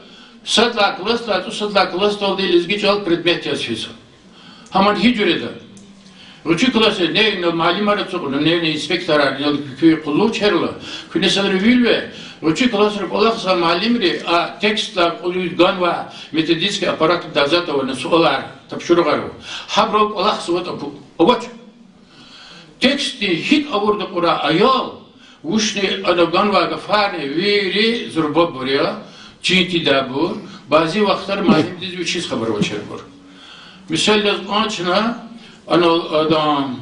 сад лагьай классдалди цӀусад лагьай классдалди лезги чӀал предмет яз физ. Гьамни гьи жуьреда? ГъвечӀи классдиз, не, инал муаллимар ацукьна, не, не, инспекторар, инал куь къуллугъчийрилай, куьне садра вил ве, гъвечӀи классра кӀвалахзавай муаллимри а текстдилай кьулухъ ганвай методический аппаратдалди авуна суалар, тапшуругъар, гьабурал кӀвалахзаватӀа пу-, авач. Текстдин гьикӀ авурди кьурай аял, вучни ана ганвай гафарни вири зурбабур я, чин тийидайбур, бязи вахтара муаллимдиз вичиз хабар авачирбур. Мисал яз кьван чна, ана, адан,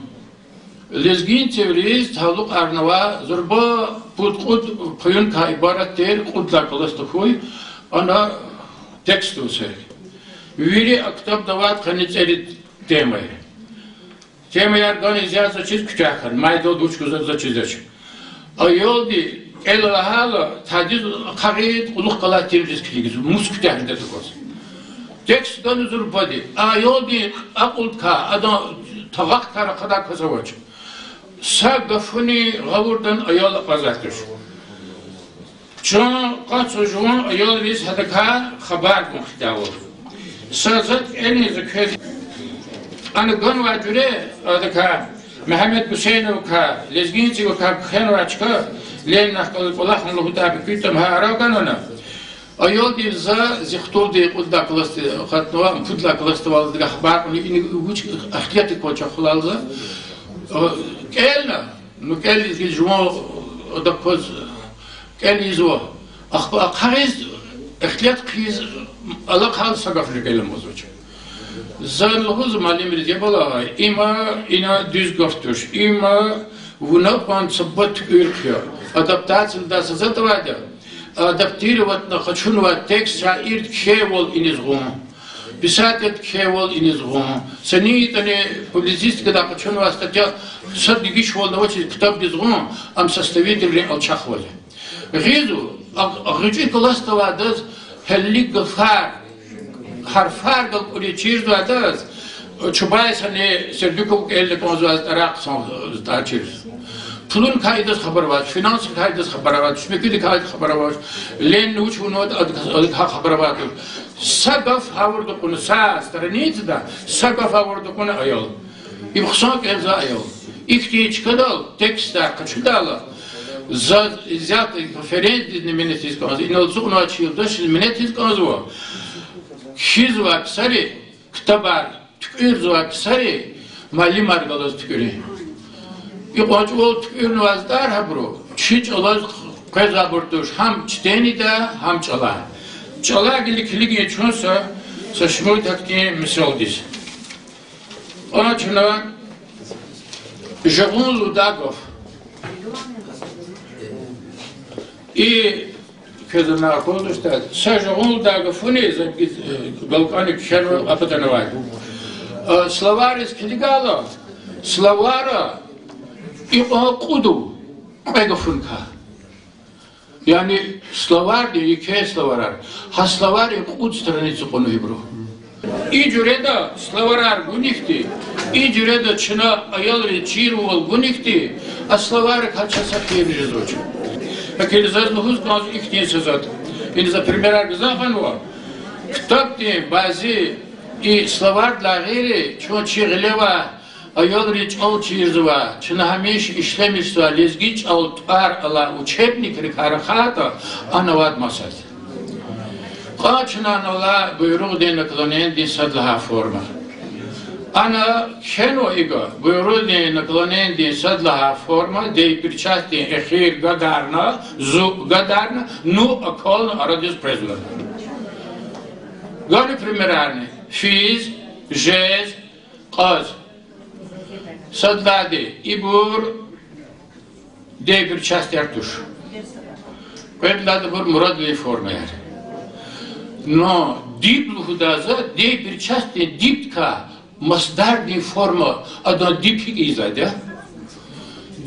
лезгинцевриз талукьарнавай зурба пуд-кьуд паюнкай ибарат тир кьуд лагьай класс тахьуй, ана текст авай. Вири а ктабда авайди къанни цӀерид тема я. Темаяр гана язавачиз куьтягь хьана, майдалди вуч гузва язавачиз. Аялди кӀела лагьайла, тадиз ахъайиз кьулухъ галай темайриз килигзава, мус куьтягь жеда тукӀваз. Текст гана зурбади, а аялдин акьулдикай, адан тагъакай рахадай кас авач. Са гафуни гъавурда аял акъваздай туш. Чун къацу жуван аялриз гьадакай хабар гун хъийидайвал. Са затӀ кӀелни за квез. Ана ганвай жуьре, адакай, Мегьамед Гусейновакай, лезгинцевакай кхьенвай чка, Ленинахъ галаз кӀвалахна лугьудайбур куьтӀ ам гьа ара ганвана. Аялдиз за зи хтулди кьуд лагьай классда акъатнава, пуд лагьай классда авайдакай хабар кьуна, ина вуч ихтилат квачахъ хулалза. КӀелна, ну кӀелиз жуван адак кваз кӀел ийизва. Ахпа ахъайиз, ихтилат хъийиз алакьайла са гафни кӀеламаз авач. За лугьуз муаллимриз, я балаяр, има, ина дуьз гаф туш. Има вуна кьван са буба туькӀуьр хъия. Адаптация лугьудай са затӀ авайди я. Адаптироватьна къачунвай текст шаирди кхьейвал иниз гъун, писателди кхьейвал иниз гъун, са ни ятӀани публицистикада къачунвай статья сад дегишвални авачиз ктабдиз гъун, ам составителрин алчахвал я. Гъизва, а, гъвечӀи классда авайдаз гьелелиг гафар, гьарфар галкӀуьриз чирзавайдаз, Чубайсани Сердюков кӀелна кӀанзавай затӀарай хъсан затӀар чир. Пулуникай идаз хабар авач, финансрикай идаз хабар авач, шумекуьдикай хабар авач, Ленин вуч авунватӀа, адакай хабар авайди туш. Са гаф гъавурда кьуна, са страницада са гаф гъавурда кьуна аял. Им хъсан кӀелзавай аял. Ихьтин чкадал, текстар къачудайла, за исятда конференциядизни минет ийиз кӀанзава, инал ацукьнавай чи юлдашризни минет ийиз кӀанзава. Кхьизвай ксари, ктабар туькӀуьрзавай ксари муаллимар галаз туькӀуьрин. И кьван чӀавал туькӀуьрнавай затӀар гьабуру чи чӀалаз къвезвайбур туш, гьам чтенида, гьам чӀала. ЧӀалай гила килигин чун са, са шумуд гьахьтин мисалдиз. Кьван чна жагъун лугьудай гаф. И квез ана аквазвач, са жагъун лугьудай гафуни за, э, галкӀани кхьенва, абур атанвай. Э, словариз килигайла, словара икьван кьуд ава, кьве гафуникай. Яни словарди, еке словарар. Гьа словарин кьуд страница кьуна ибуру. И жуьреда словарар гунихьтин, и жуьреда чна аялриз чирвал гунихьтин, а словаррикай чаз са хер жезвач. Гьакӏ заз лугьуз кӏанзава ихьтин са затӏ. Ина за примерар гзаф гъанва. Ктабдин бязи и словардилай гъейри чун чи гъилевай аялриз чӏал чирзавай, чна гьамиша ишлемишзавай лезги чӏал тӏвар алай учебникрикай рахайтӏа, ана авайди масад. Кьван чна ана авай буйругъдин наклонениедин сад лагьай форма. Ана кхьенва икӀа, буйругъдин наклонениедин сад лагьай форма, деепричастьдин эхир гадарна, зу гадарна, ну акална арадиз къвезва. Гана примерарни: физ, жез, кьаз. Сад лагьайди, ибур деепричастьяр туш. Кьвед лагьайди, ибур мурадлу формаяр. Но диб лугьудайла, деепричастьдин дибдикай масдардин форма, адан диб гьикӀ ийизвайди я?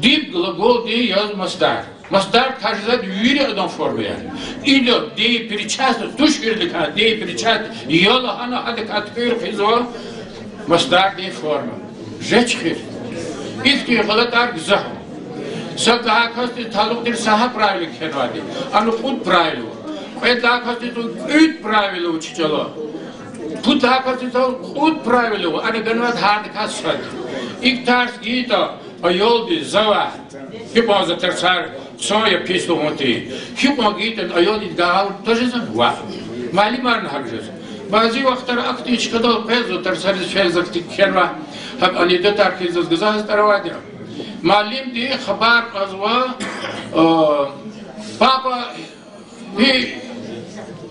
Диб глаголдин яз масдар. Масдардикай жезвайди вири адан формаяр. Ида деепричастность туширдикай, деепричастность я лагьана, гьадакай туькӀуьр хъийизва масдардин форма. Жеч хьи. Ихьтин гъалатӀар гзаф я. Сад лагьай касдиз талукь тир са гьа правило кхьенвайди. Ана кьуд правило ава. Кьвед лагьай касдиз кьуд правило ава чи чӀала. Пуд лагьай касдиз кьуд правило ава, ана ганвайди гьардакай сад. ИкӀ тарс гайитӀа, аялди завай, гьикьван за тарсар хъсан я, пис лугьун тир. Гьикьван гайитӀани, аялди гагьавурда жезва, ваъ. Муаллимарни гьакӀ жезва. Бязи вахтара ахьтин чкадал къвезва, тарсариз фейи вахтар кхьенва, гьакӀ анекдотар хьиз заз гзаф затӀар авайди я. Муаллимди хабар кьазва, а, папа, и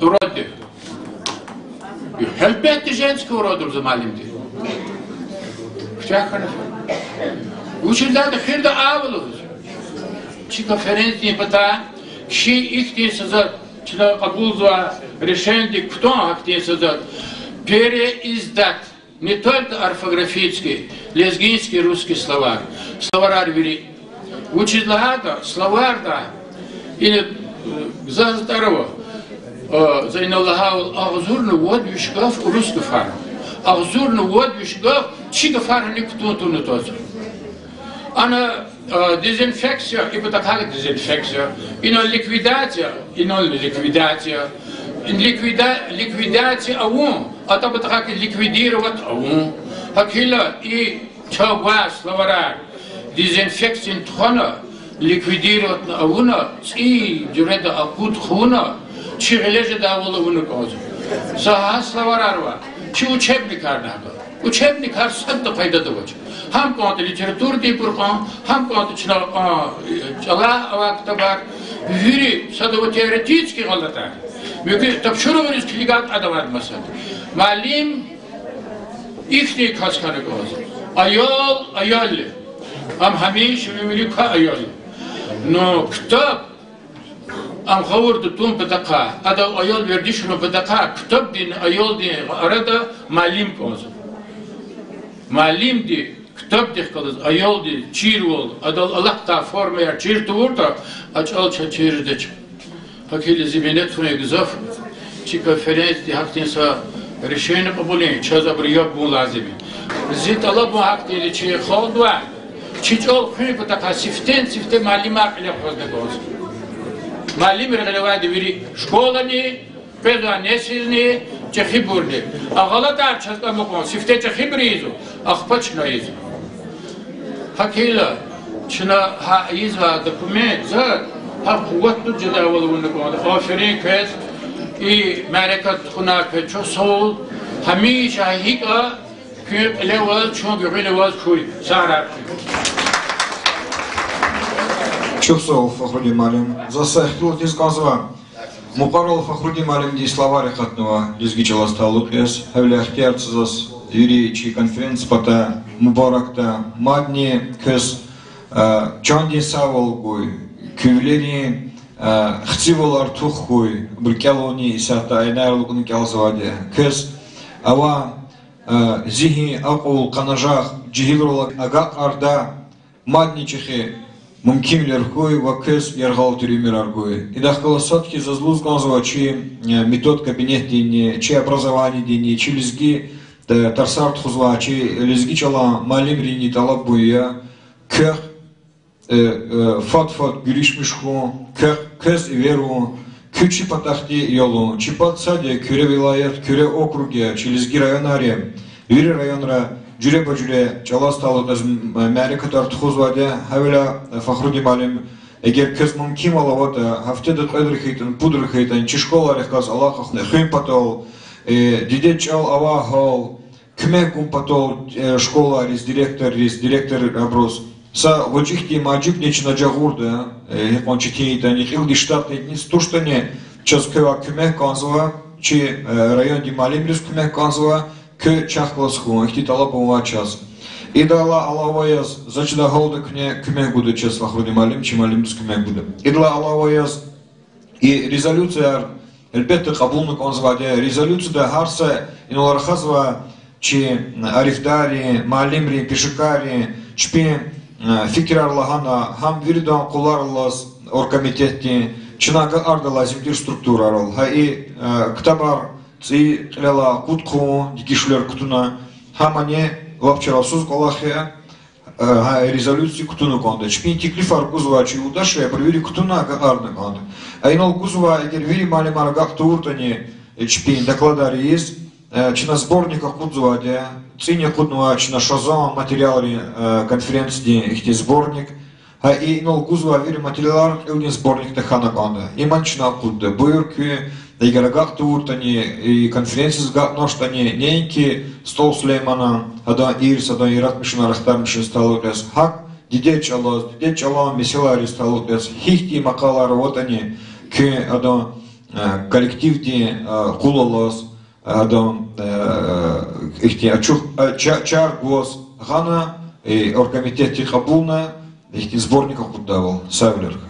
уродди. Гьелбетда, женский урод лугьузва муаллимди. Куьтягь хьана. Вучиз лагьайтӀа эхирда ава лугьуз. Чи конференциядин патай чи ихьтин са затӀ, чна кьабулзавай решениедик кутан гьахьтин са затӀ: переиздать не только орфографический лезгинский русский словарь, словарар вири. Вучиз лагьайтӀа словарда ина, э, гзаф затӀар ава, э, за ина лагьайвал, агъзурни вад виш гаф урус гафар, агъзурни вад виш гаф чи гафарни кутун тавуна тваз. Ана, э, дезинфекция, и патахъай дезинфекция, ина ликвидация, ина ликвидация, ликвида-, ликвидация авун, атӀа патахъай ликвидировать авун. ГьакӀ хьайила и чавай словарар дезинфекцияни тухвана, ликвидировать авуна, цӀийи жуьреда акъуд хъувуна, чи гъиле жедайвал авуна кӀанзава. Са гьа словарар ава, чи учебникарни гьакӀ. Учебникар садни пайдада авач. Гьам кӀантӀа литературадинбур кьван, гьам кӀантӀа чна кьван, э, чӀалай авай ктабар, вири сад ава теоретический гъалатӀар. Муькуь тапшуругъриз килигайтӀа, адавай масад. Муаллим ихьтин кас хьана кӀанзава. Аял, аял я. Ам гьамиша вири квай аял я. Но ктаб ам гъавурда тун патахъай, адав аял вердишарун патахъай, ктабдинни аялдин арада муаллим кӀанзава. Муаллимди ктабдихъ галаз аялдиз чирвал, адал алахъдай формаяр чир тавуртӀа, а чӀал чаз чир жедач. ГьакӀ хьайила зи минет хьун я гзаф, чи конференцияди гьахьтин са решение кьабулин, чаз абуру яб гун лазим я. Зи тӀалабун гьахьтинди я чи халкьдивай: чи чӀал хуьн патахъай сифтени-сифте муаллимар кьиле хъвазна кӀанзава. Муаллимри гъилевайди вири школани, къвезвай несилни, чӀехибурни. А гъалатӀар чаз амукьун сифте чӀехибур ийизва, ахпа чна ийизва. ГьакӀ хьайила чна гьа ийизвай документ, за гьа къуват тӀуз жедайвал авуна кӀанда. Аферин квез, и мярекат тухунар квез чухсагъул. Гьамиша гьикӀ я, куьн кьиле аваз, чун гуьгъуьна аваз хьуй. Сагърай. Чухсагъул, Фахрудин муаллим. Заз са ихтилат ийиз кӀанзава. Мукьварал Фахрудин муаллимди словарь акъатнава лезги чӀалаз талукь яз. Гьавиляй ихтияр це заз вири чи конференция патай мубаракда, мадни квез, а, чандин сагъвал гуй, куь вилерин, а, хцивал артух хьуй, абур кӀелни исятда айнаяр алукӀна кӀелзавайди я. Квез авай, а, зигьин, акьул, къанажагъ жегьилрал агакьардай, мадни чӀехи мумкинвилер хьуй ва квез яргъал тир уьмуьрар гуй. Идахъ галаз сад хьиз заз лугьуз кӀанзава чи, э, метод кабинетдинни, чи образованиединни, чи лезги, э, тарсар тухузвай, чи лезги чӀалан муаллимрини тӀалабун я: квехъ, э, э, фад-фад гуьруьшмиш хьун, квехъ, квез эверун, куь чи патахъди ялун. Чи пад сад я, Куьре вилаят, Куьре округ я, чи лезги районар я. Вири районра жуьреба-жуьре чӀалаз талукь яз м-, мярекатар тухузвайди я. Гьавиляй, э, Фахрудин муаллим, эгер квез мумкинвал аватӀа, гьафтеда кьведра хьайитӀани, пудра хьайитӀани, чи школайрихъ галаз алакъа хуьн патал, э, дидед чӀал авай гьал, куьмек гун патал, э, школайриз, директорриз, директоррин абуруз. Са гъвечӀи хьтин мажибни чна жагъурда, э, гьикьван четин ятӀани, кьилди штатни низ туштӀани, чаз квевай куьмек кӀанзава, чи, э, райондин муаллимриз куьмек кӀанзава, куьн чахъ галаз хьун, ихьтин тӀалаб авай чаз. Идалай алава яз, за чидай гьалда куьне куьмек гуда чаз, фахрудин муаллим, чи муаллимдиз куьмек гуда. Идалай алава яз, и резолюцияр, гьелбетда, кьабулна кӀанзавайди я. Резолюцияда гьар са инал рахазва чи арифдаррин, муаллимрин, пешекаррин, чпин, э, фикирар лагьана, гьам виридан къулар алаз оргкомитетдин, чна агакьарда лазим тир структурайрал. Гьа и, э, ктабар цӀийи кьилелай акъуд хъувун, дегишвилер кутуна, гьамани лап чарасуз кӀвалах я, э, гьа резолюция кутуна кӀанда. Чпин теклифар гузвай чи юлдашри, абур вири кутуна агакьарна кӀанда. А инал гузвай, эгер вири муаллимар агакь тавуртӀани, э, чпин докладар ийиз, э, чна сборник акъудзавайди я, цӀини акъуднавай чна Шазан материалрин, э, конференциядин ихьтин сборник. Гьа и инал гузвай вири материалар кьилдин сборникда хьана кӀанда. Иман чна акъудда. Буюр, куьн эгер агакь тавуртӀани, и конференциядиз агакьнавачтӀани, неинки СтӀал Сулейманан, адан ирс, адан яратмишунар, рехтармишунриз талукь яз, гьакӀ дидед чӀалаз, дидед чӀалан месэлайриз талукь яз гьихьтин макъалаяр аватӀани, куьн адан, э, коллективдин, э, къул алаз, адан, э, ихьтин ачух, э, ча-, чар гваз гъана, э, оргкомитетди кьабулна, ихьтин сборник акъуддайвал. Сагъвилер хьуй.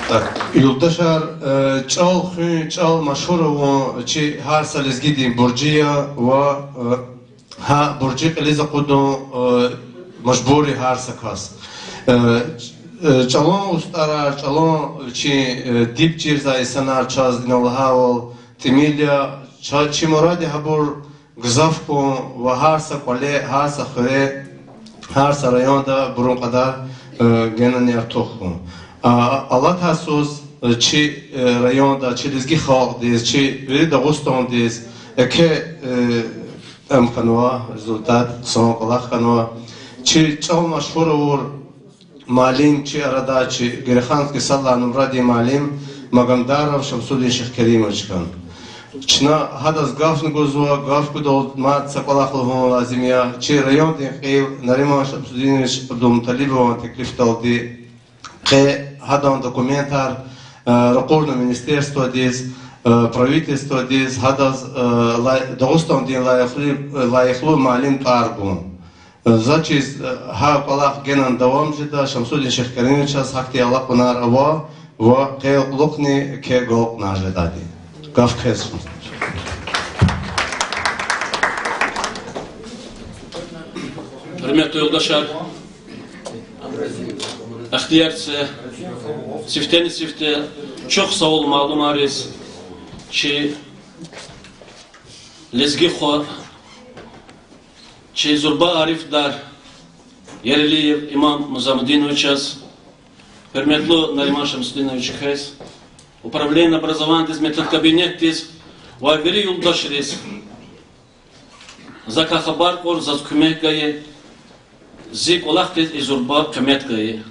Так, юлдашар, э, чӀал хуьн, чӀал машгьур авун чи гьар са лезгидин буржи я ва, э, гьа буржи кьилиз акъудун, э, мажбур я гьар са кас. Э, э, чӀалан устӀарар, чӀалан вичин, э, диб чирзавай инсанар чаз инал лагьайвал тӀимил я, ча-, чи мурад я гьабур гзаф хьун ва гьар са кӀвале, гьар са хуьре, гьар са районда абурун кьадар, э, генани артух хьун. А, алатай йисуз, э, чи, э, районда, чи лезги халкьдиз, чи вири Дагъустандиз, э, еке, э, ам хьанва, результат, хъсан кӀвалах хьанва. Чи чӀал машгьур авур муаллим чи арада, чи Гереханский сад лагьай нумрадин муаллим Магомедаров Шамсудин Шихкеримович хьана. Чна гьадаз гафни гузва, гаф гудалди мад са кӀвалах лугьун лазим я. Чи райондин кьил Нариман Шамсудинович Абдулмуталибован теклифдалди къе гьадан документар, э, ракъурна министерстводиз, э, правительстводиз, гьадаз, э, лай-, Дагъустандин лайихлу, лайихлу муаллим тӀвар гун. Э, заз чиз, э, гьа кӀвалах генани давам жеда, Шамсудин Шихкеримовичаз гьахьтин алакьунар ава ва къе кьулухъни еке галкӀунар жедайди. Гаф квез. Гьуьрметлу юлдашар, ихтияр це, сифтени-сифте чухсагъул малумариз, чи лезги хва, чи зурба арифдар Яралиев Имам Музамудиновичаз, гьуьрметлу Нариман Шамсудинович квез, управление образованидиз, метлеб кабинетдиз ва вири юлдашриз. Закай хабар кьур, заз куьмек гайи, зи кӀвалахдиз и зурба къимет гайи.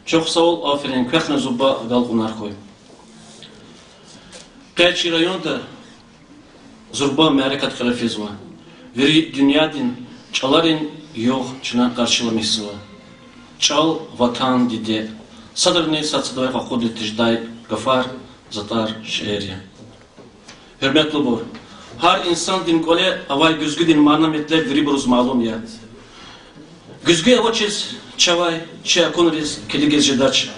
Чухсагъул, аферин, квехъни зурба агалкьунар хьуй. Къе чи районда зурба мярекат кьиле физва. Вири дуьньядин чӀаларин югъ чна къаршиламишзава. ЧӀал, Ватан, диде. Садрани сад-садавай къакъудиз тежедай гафар, затӀар, шиирар я. Гьуьрметлубур, гьар инсандин кӀвале авай гуьзгуьдин мана-метлеб вирибуруз малум я. Гуьзгуь авачиз чавай чи акунриз килигиз жедач.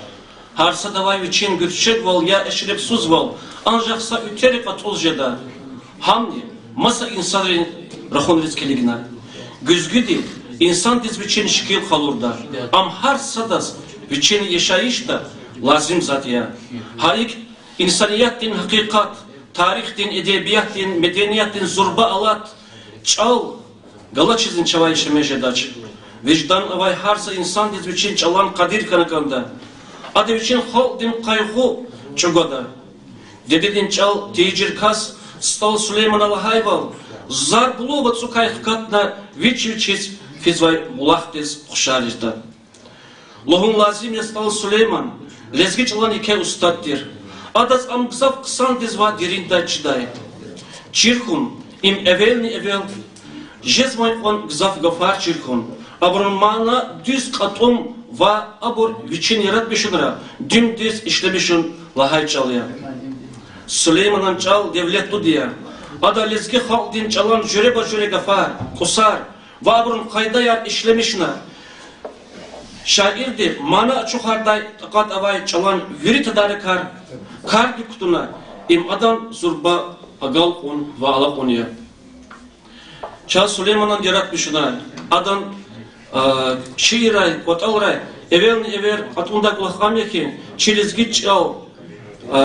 Гьар садавай вичин гуьрчегвал я эшребсузвал анжах са уьтери кьатӀуз жеда. Гьамни маса инсанрин рахунриз килигна. Гуьзгуьди инсандиз вичин шикил къалурда. Ам гьар садаз вичин яшайишда лазим затӀ я. Гьа икӀ, инсаниятдин гьакъикъат, тарихдин, эдебиятдин, медениятдин зурба алат, чӀал галачизни чавай яшамиш жедач. Виждан авай гьар са инсандиз вичин чӀалан къадир хьана кӀанда. Ада вичин халкьдин къайгъу чӀугвада. Дидедин чӀал тийижир кас СтӀал Сулеймана лагьайвал, зарблу вацӀукай хкатна вич-вичиз физвай булахдиз хушар жеда. Лугьун лазим я, СтӀал Сулейман лезги чӀалан еке устад тир. Адаз ам гзаф хъсандиз ва дериндай чидай. Чир хьун, Им эвелни-эвел жезвай кьван гзаф гафар чир хьун, абурун мана дуьз кьатӀун ва абур вичин яратмишунра дуьм-дуьз ишлемишун лагьай чӀал я. Сулейманан чӀал девлетлуди я. Ада лезги халкьдин чӀалан жуьреба-жуьре гафар, кӀусар ва абурун къайдаяр ишлемишна. Шаирди мана ачухардай такьат авай чӀалан вири тадарикар кардик кутуна, им адан зурба агалкьун ва алакьун я. Чаз Сулейманан яратмишунай, адан шииррай, кӀватӀалрай эвелни-эвел кьатӀундай кӀвалах ам я хьи, чи лезги чӀал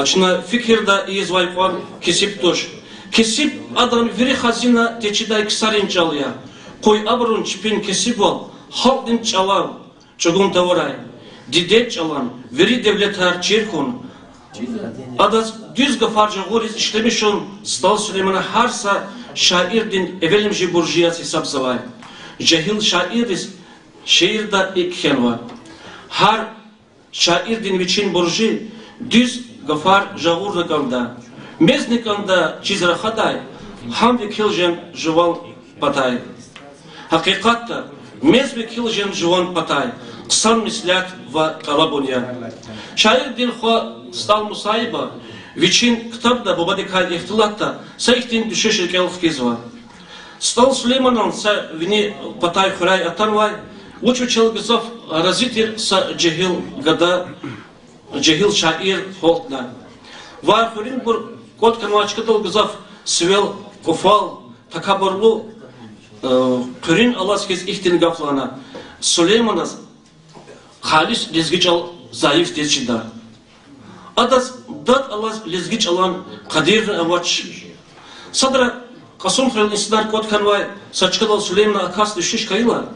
чна фикирда ийизвай кьван кесиб туш. Кесиб адан вири хазина течидай ксарин чӀал я. Къуй абурун чпин кесибвал халкьдин чӀалав чӀугун тавурай, дидед чӀалан вири девлетар чир хьун, адаз дуьз гафар жагъуриз ишлемишун СтӀал Сулеймана гьар са шаирдин эвелимжи буржи яз гьисабзавай. Жегьил шаирриз шиирда икӀ кхьенва: гьар шаирдин вичин буржи дуьз гафар жагъурна кӀанда, мезни кӀанда чиз рахадай, гьам векил жен жуван патай. Гьакъикъатда, мез векил жен жуван патай хъсан меслят ва тӀалабун я. Шаирдин хва СтӀал Мусаиба вичин ктабда бубадикай ихтилатда са ихьтин дуьшуьш рикӀел хкизва. СтӀал Сулейманан са вини патай хуьряй атанвай, вуч вичел гзаф рази тир са жегьил гада, жегьил шаир гьалтна. Ва хуьруьнбур кӀватӀ хьанвай чкадал гзаф сивел кӀуфал, такабурлу, э, хуьруьн алаз хьиз ихьтин гаф лагьана: Сулейманаз халис лезги чӀал зайифдиз чида. Адаз дад алаз лезги чӀалан къадирни авач. Садра Кьасумхуьрел инсанар кӀватӀ хьанвай са чкадал Сулеймана акатна дуьшуьш хьайила,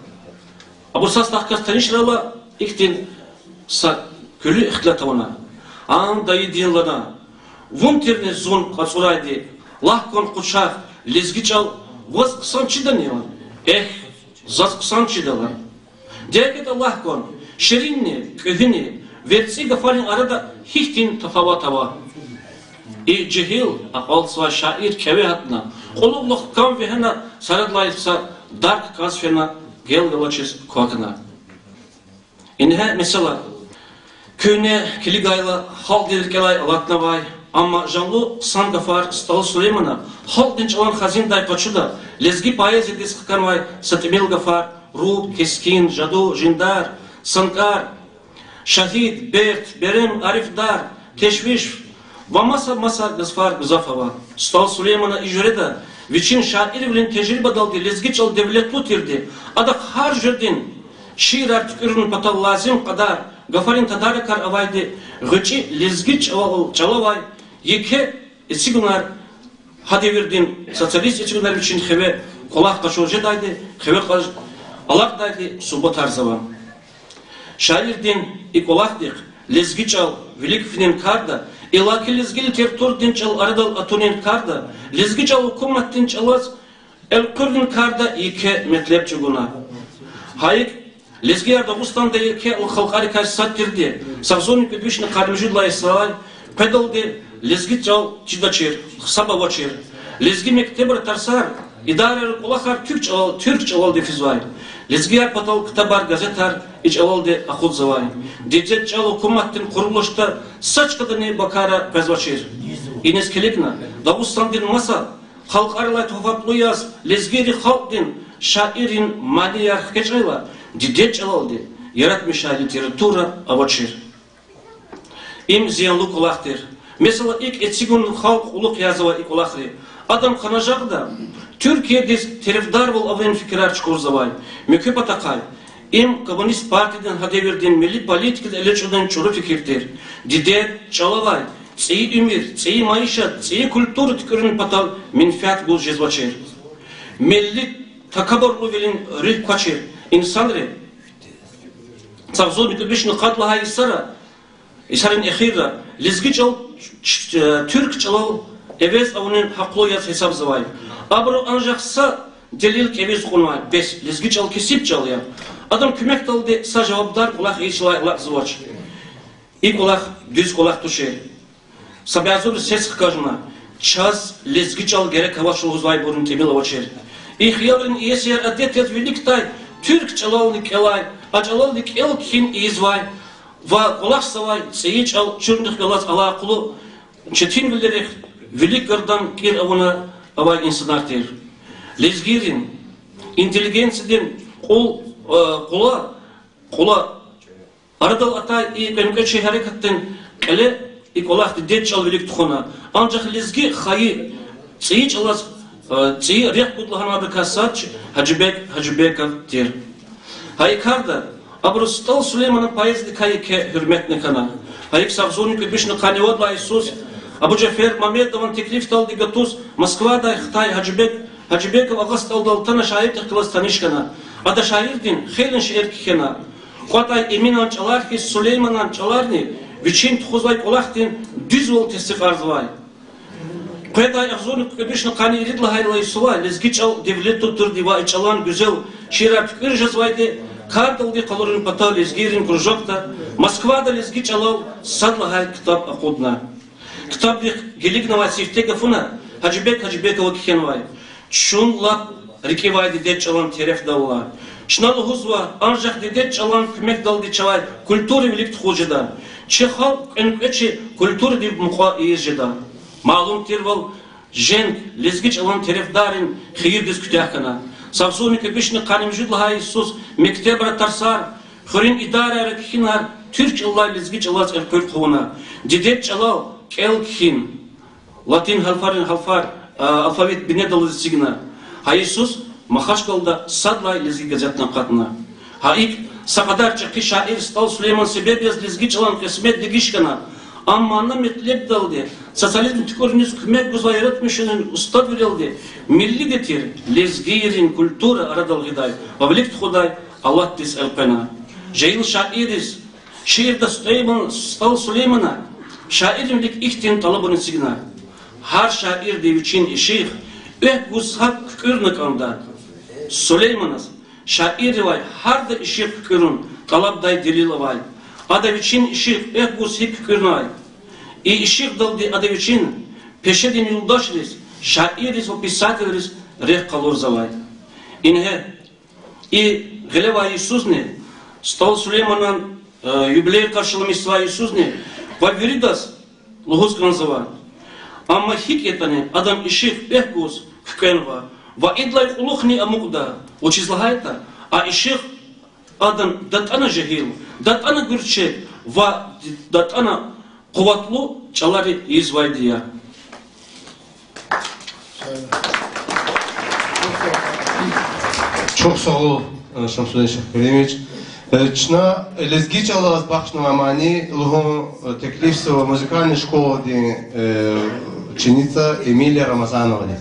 абур сад-садахъ галаз танишарайла, ихьтин са куьлуь ихтилат авуна: Ам дайидин лана, вун тирни зун кьацӀурайди, лагь кван къучагъ, лезги чӀал ваз хъсан чидани? Эхь, заз хъсан чида лагь. ДегьакӀ ятӀа лагь кван, ширинни, кӀуьгьуьни, верцӀи гафарин арада гьихьтин тафават ава? И жегьил, акьалтзавай шаир кӀеве гьатна, кьулухъ кам вегьена, сарадлай са дар кказ фена, гел-галачиз квахьна. Ингье месела. Куьне килигайла, халкьдин рикӀелай алатнавай, амма жанлу хъсан гафар СтӀал Сулеймана халкьдин чӀалан хазиндай къачуда, лезги поэзиядиз хканвай са тӀимил гафар: руб, кескин, жаду, жиндар, санкӀар, шагьид, берд, берем, арифдар, тешвиш ва маса-маса гафар гзаф ава. СтӀал Сулеймана и жуьреда вичин шаирвилин тежрибадалди лезги чӀал девлетлу тирди, адахъ гьар жуьредин шиирар туькӀуьрун патал лазим кьадар гафарин тадарикар авайди гъвечӀи лезги чӀал-, чӀалавай еке эцигунар, гьа девирдин социалист эцигунар вичин хиве кӀвалах къачуз жедайди, хиве кьаз алакьдайди субутарзава. Шаирдин и кӀвалахдихъ лезги чӀал вилик финин карда, иллаки лезги литературадин чӀал арадал атунин карда, лезги чӀал гьукуматдин чӀалаз элкъуьрдин карда еке метлеб чӀугуна. Гьа икӀ, лезгияр Дагъустанда еке халкьарикай сад тирди са агъзурни кӀуьд вишни къанни муьжуьд лагьай йисалай къведалди лезги чӀал чидачир, гьисаб авачир. Лезги мектебра тарсар, идарайра кӀвалахар туьрк чӀалал-, туьрк чӀалалди физвай. Лезгияр патал ктабар, газетар и чӀалалди акъудзавай. Дидед чӀал гьукуматдин къурулушда са чкадани бакара къвезвачир. Иниз килигна, Дагъустандин маса халкьарилай туфатлу яз лезгийрин халкьдин шаиррин манияр хкечӀайла, дидед чӀалалди яратмишай литература авачир. Им зиянлу кӀвалах тир. Месела, икӀ эцигун халкь кьулухъ язавай и кӀвалахри. Адан къанажагъда Туьркиядиз терефдарвал авунин фикирар чукурзавай. Муькуь патахъай, им коммунист партиядин гьа девирдин милли политикадиз элячӀунин чӀуру фикир тир. Дидед чӀалавай цӀийи уьмуьр, цӀийи майишат, цӀийи культура туькӀуьрун патал менфят гуз жезвачир. Милли такабурлувилин руьгь квачир. Инсанри са агъзурни кӀуьд вишни къад лагьай йисара, йисарин эхирра лезги чӀал туьрк чӀалал эвез авунин гьахълу яз гьисабзавай. Абуру анжах са делил кӀевиз кьунвай: бес лезги чӀал кесиб чӀал я. Адан куьмекдалди са жавабдар кӀвалах ийизвай алакьзавач. И кӀвалах дуьз кӀвалах тушир. Са бязуриз сес хкажна: Чаз лезги чӀал герек авач лугьузвайбурни тӀимил авачир. И хиялрин иесияр адет яз виликдай туьрк чӀалални кӀелай, а чӀалалди кӀел-кхьин ийизвай ва кӀвалахзавай цӀийи чӀал чуьнуьхъ галаз алакъалу четинвилерихъ вилик гардан кӀир авуна авай инсанар тир. Лезгийрин интеллигенциядин кьул, э, кьула, кьула арадал атай и кӀвенкӀвечи гьерекатдин кьиле и кӀвалах дидед чӀал вилик тухвана. Анжах лезги хайи цӀийи чӀалаз, э, цӀийи рехъ гуда лагьанвайбурукай сад Гьажибег Гьажибеков тир. Гьа и карда абуру СтӀал Сулейманан поэзиядикай еке гьуьрметни хьана. Гьа икӀ са агъзурни кӀуьд вишни къанни вад лагьай йисуз Абу Жафер Мамедован теклифдалди гатуз Москвадай хтай Гьажибег Гьажибеков Агъа СтӀалдал атана шаирдихъ галаз таниш хьана. Ада шаирдин хейлин шиир кхьена. КӀватӀай Эминан чӀалар хьиз Сулейманан чӀаларни вичин тухузвай кӀвалахдин дуьзвал тестикьарзавай. Къведай агъзурни кӀуьд вишни къанни ирид лагьай йисувай Лезги чӀал девлетлу турди ва и чӀалан гуьзел шиирар туькӀуьр жезвайди кардалди къалурун патал лезгийрин кружокда Москвада лезги чӀалал сад лагьай ктаб акъудна. Ктабдихъ килигнавай сифте гафуна Гьажибег Гьажибекова кхьенвай: чун лап рикӀивай дидед чӀалан терефдалла. Чна лугьузва, анжах дидед чӀалан куьмекдалди чавай культура вилик тухуз жеда. Чи халкь кӀвенкӀвечи культурадив мукьва ийиз жеда. Малум тирвал, женг лезги чӀалан терефдаррин хийирдиз куьтягь хьана. Са агъзурни кӀуьд вишни къанни муьжуьд лагьай йисуз мектебра тарсар, хуьруьн идарайра кхьинар туьрк чӀалалай лезги чӀалаз элкъуьрхъ авуна. Дидед чӀалал кӀел-кхьин, латин гьарфарин гьарфар, а, алфавит бинедаллаз эцигна. Гьа йисуз Махачкъалада сад лагьай лезги газетни акъатна. Гьа икӀ, са кьадар чӀехи шаир СтӀал Сулейман себеб яз лезги чӀалан кьисмет дегиш хьана, амма ана метлебдалди социализм туькӀуьриз куьмек гузвай яратмишунрин устадвилелди миллиди тир лезгийрин культура арадал гъидай ва вилик тухудай алатдиз элкъвена. Жегьил шаирриз шиирда СтӀал Сулейман, СтӀал Сулеймана шаиррин вилик ихьтин тӀалабун эцигна: гьар шаирди вичин ишигъ экв гуз гьакӀ куькӀуьрна кӀанда. Сулейманаз шаирривай гьарда ишигъ куькӀуьрун тӀалабдай делил авай. Ада вичин ишигъ экв гуз гьикӀ куькӀуьрнавай, и ишигъдалди ада вичин пешедин юлдашриз, шаирриз ва писателриз рехъ къалурзавай. Ингье, и гъилевай йисузни, СтӀал Сулейманан, э, юбилей къаршиламишзавай йисузни ва виридаз лугьуз кӀанзава. Амма гьикӀ ятӀани адан ишигъ экв гуз куькӀвенва ва идалай кьулухъни амукьда, вучиз лагьайтӀа а ишигъ адан датӀана жегьил, датӀана гуьрчег ва датӀана къуватлу чӀалари ийизвайди я. Чухсагъул, Шамсудин Шахкеримович. Чна лезги чӀалаз бахшнавай мани лугьун теклифзава музыкальный школадин ученица Эмилия Рамазановади.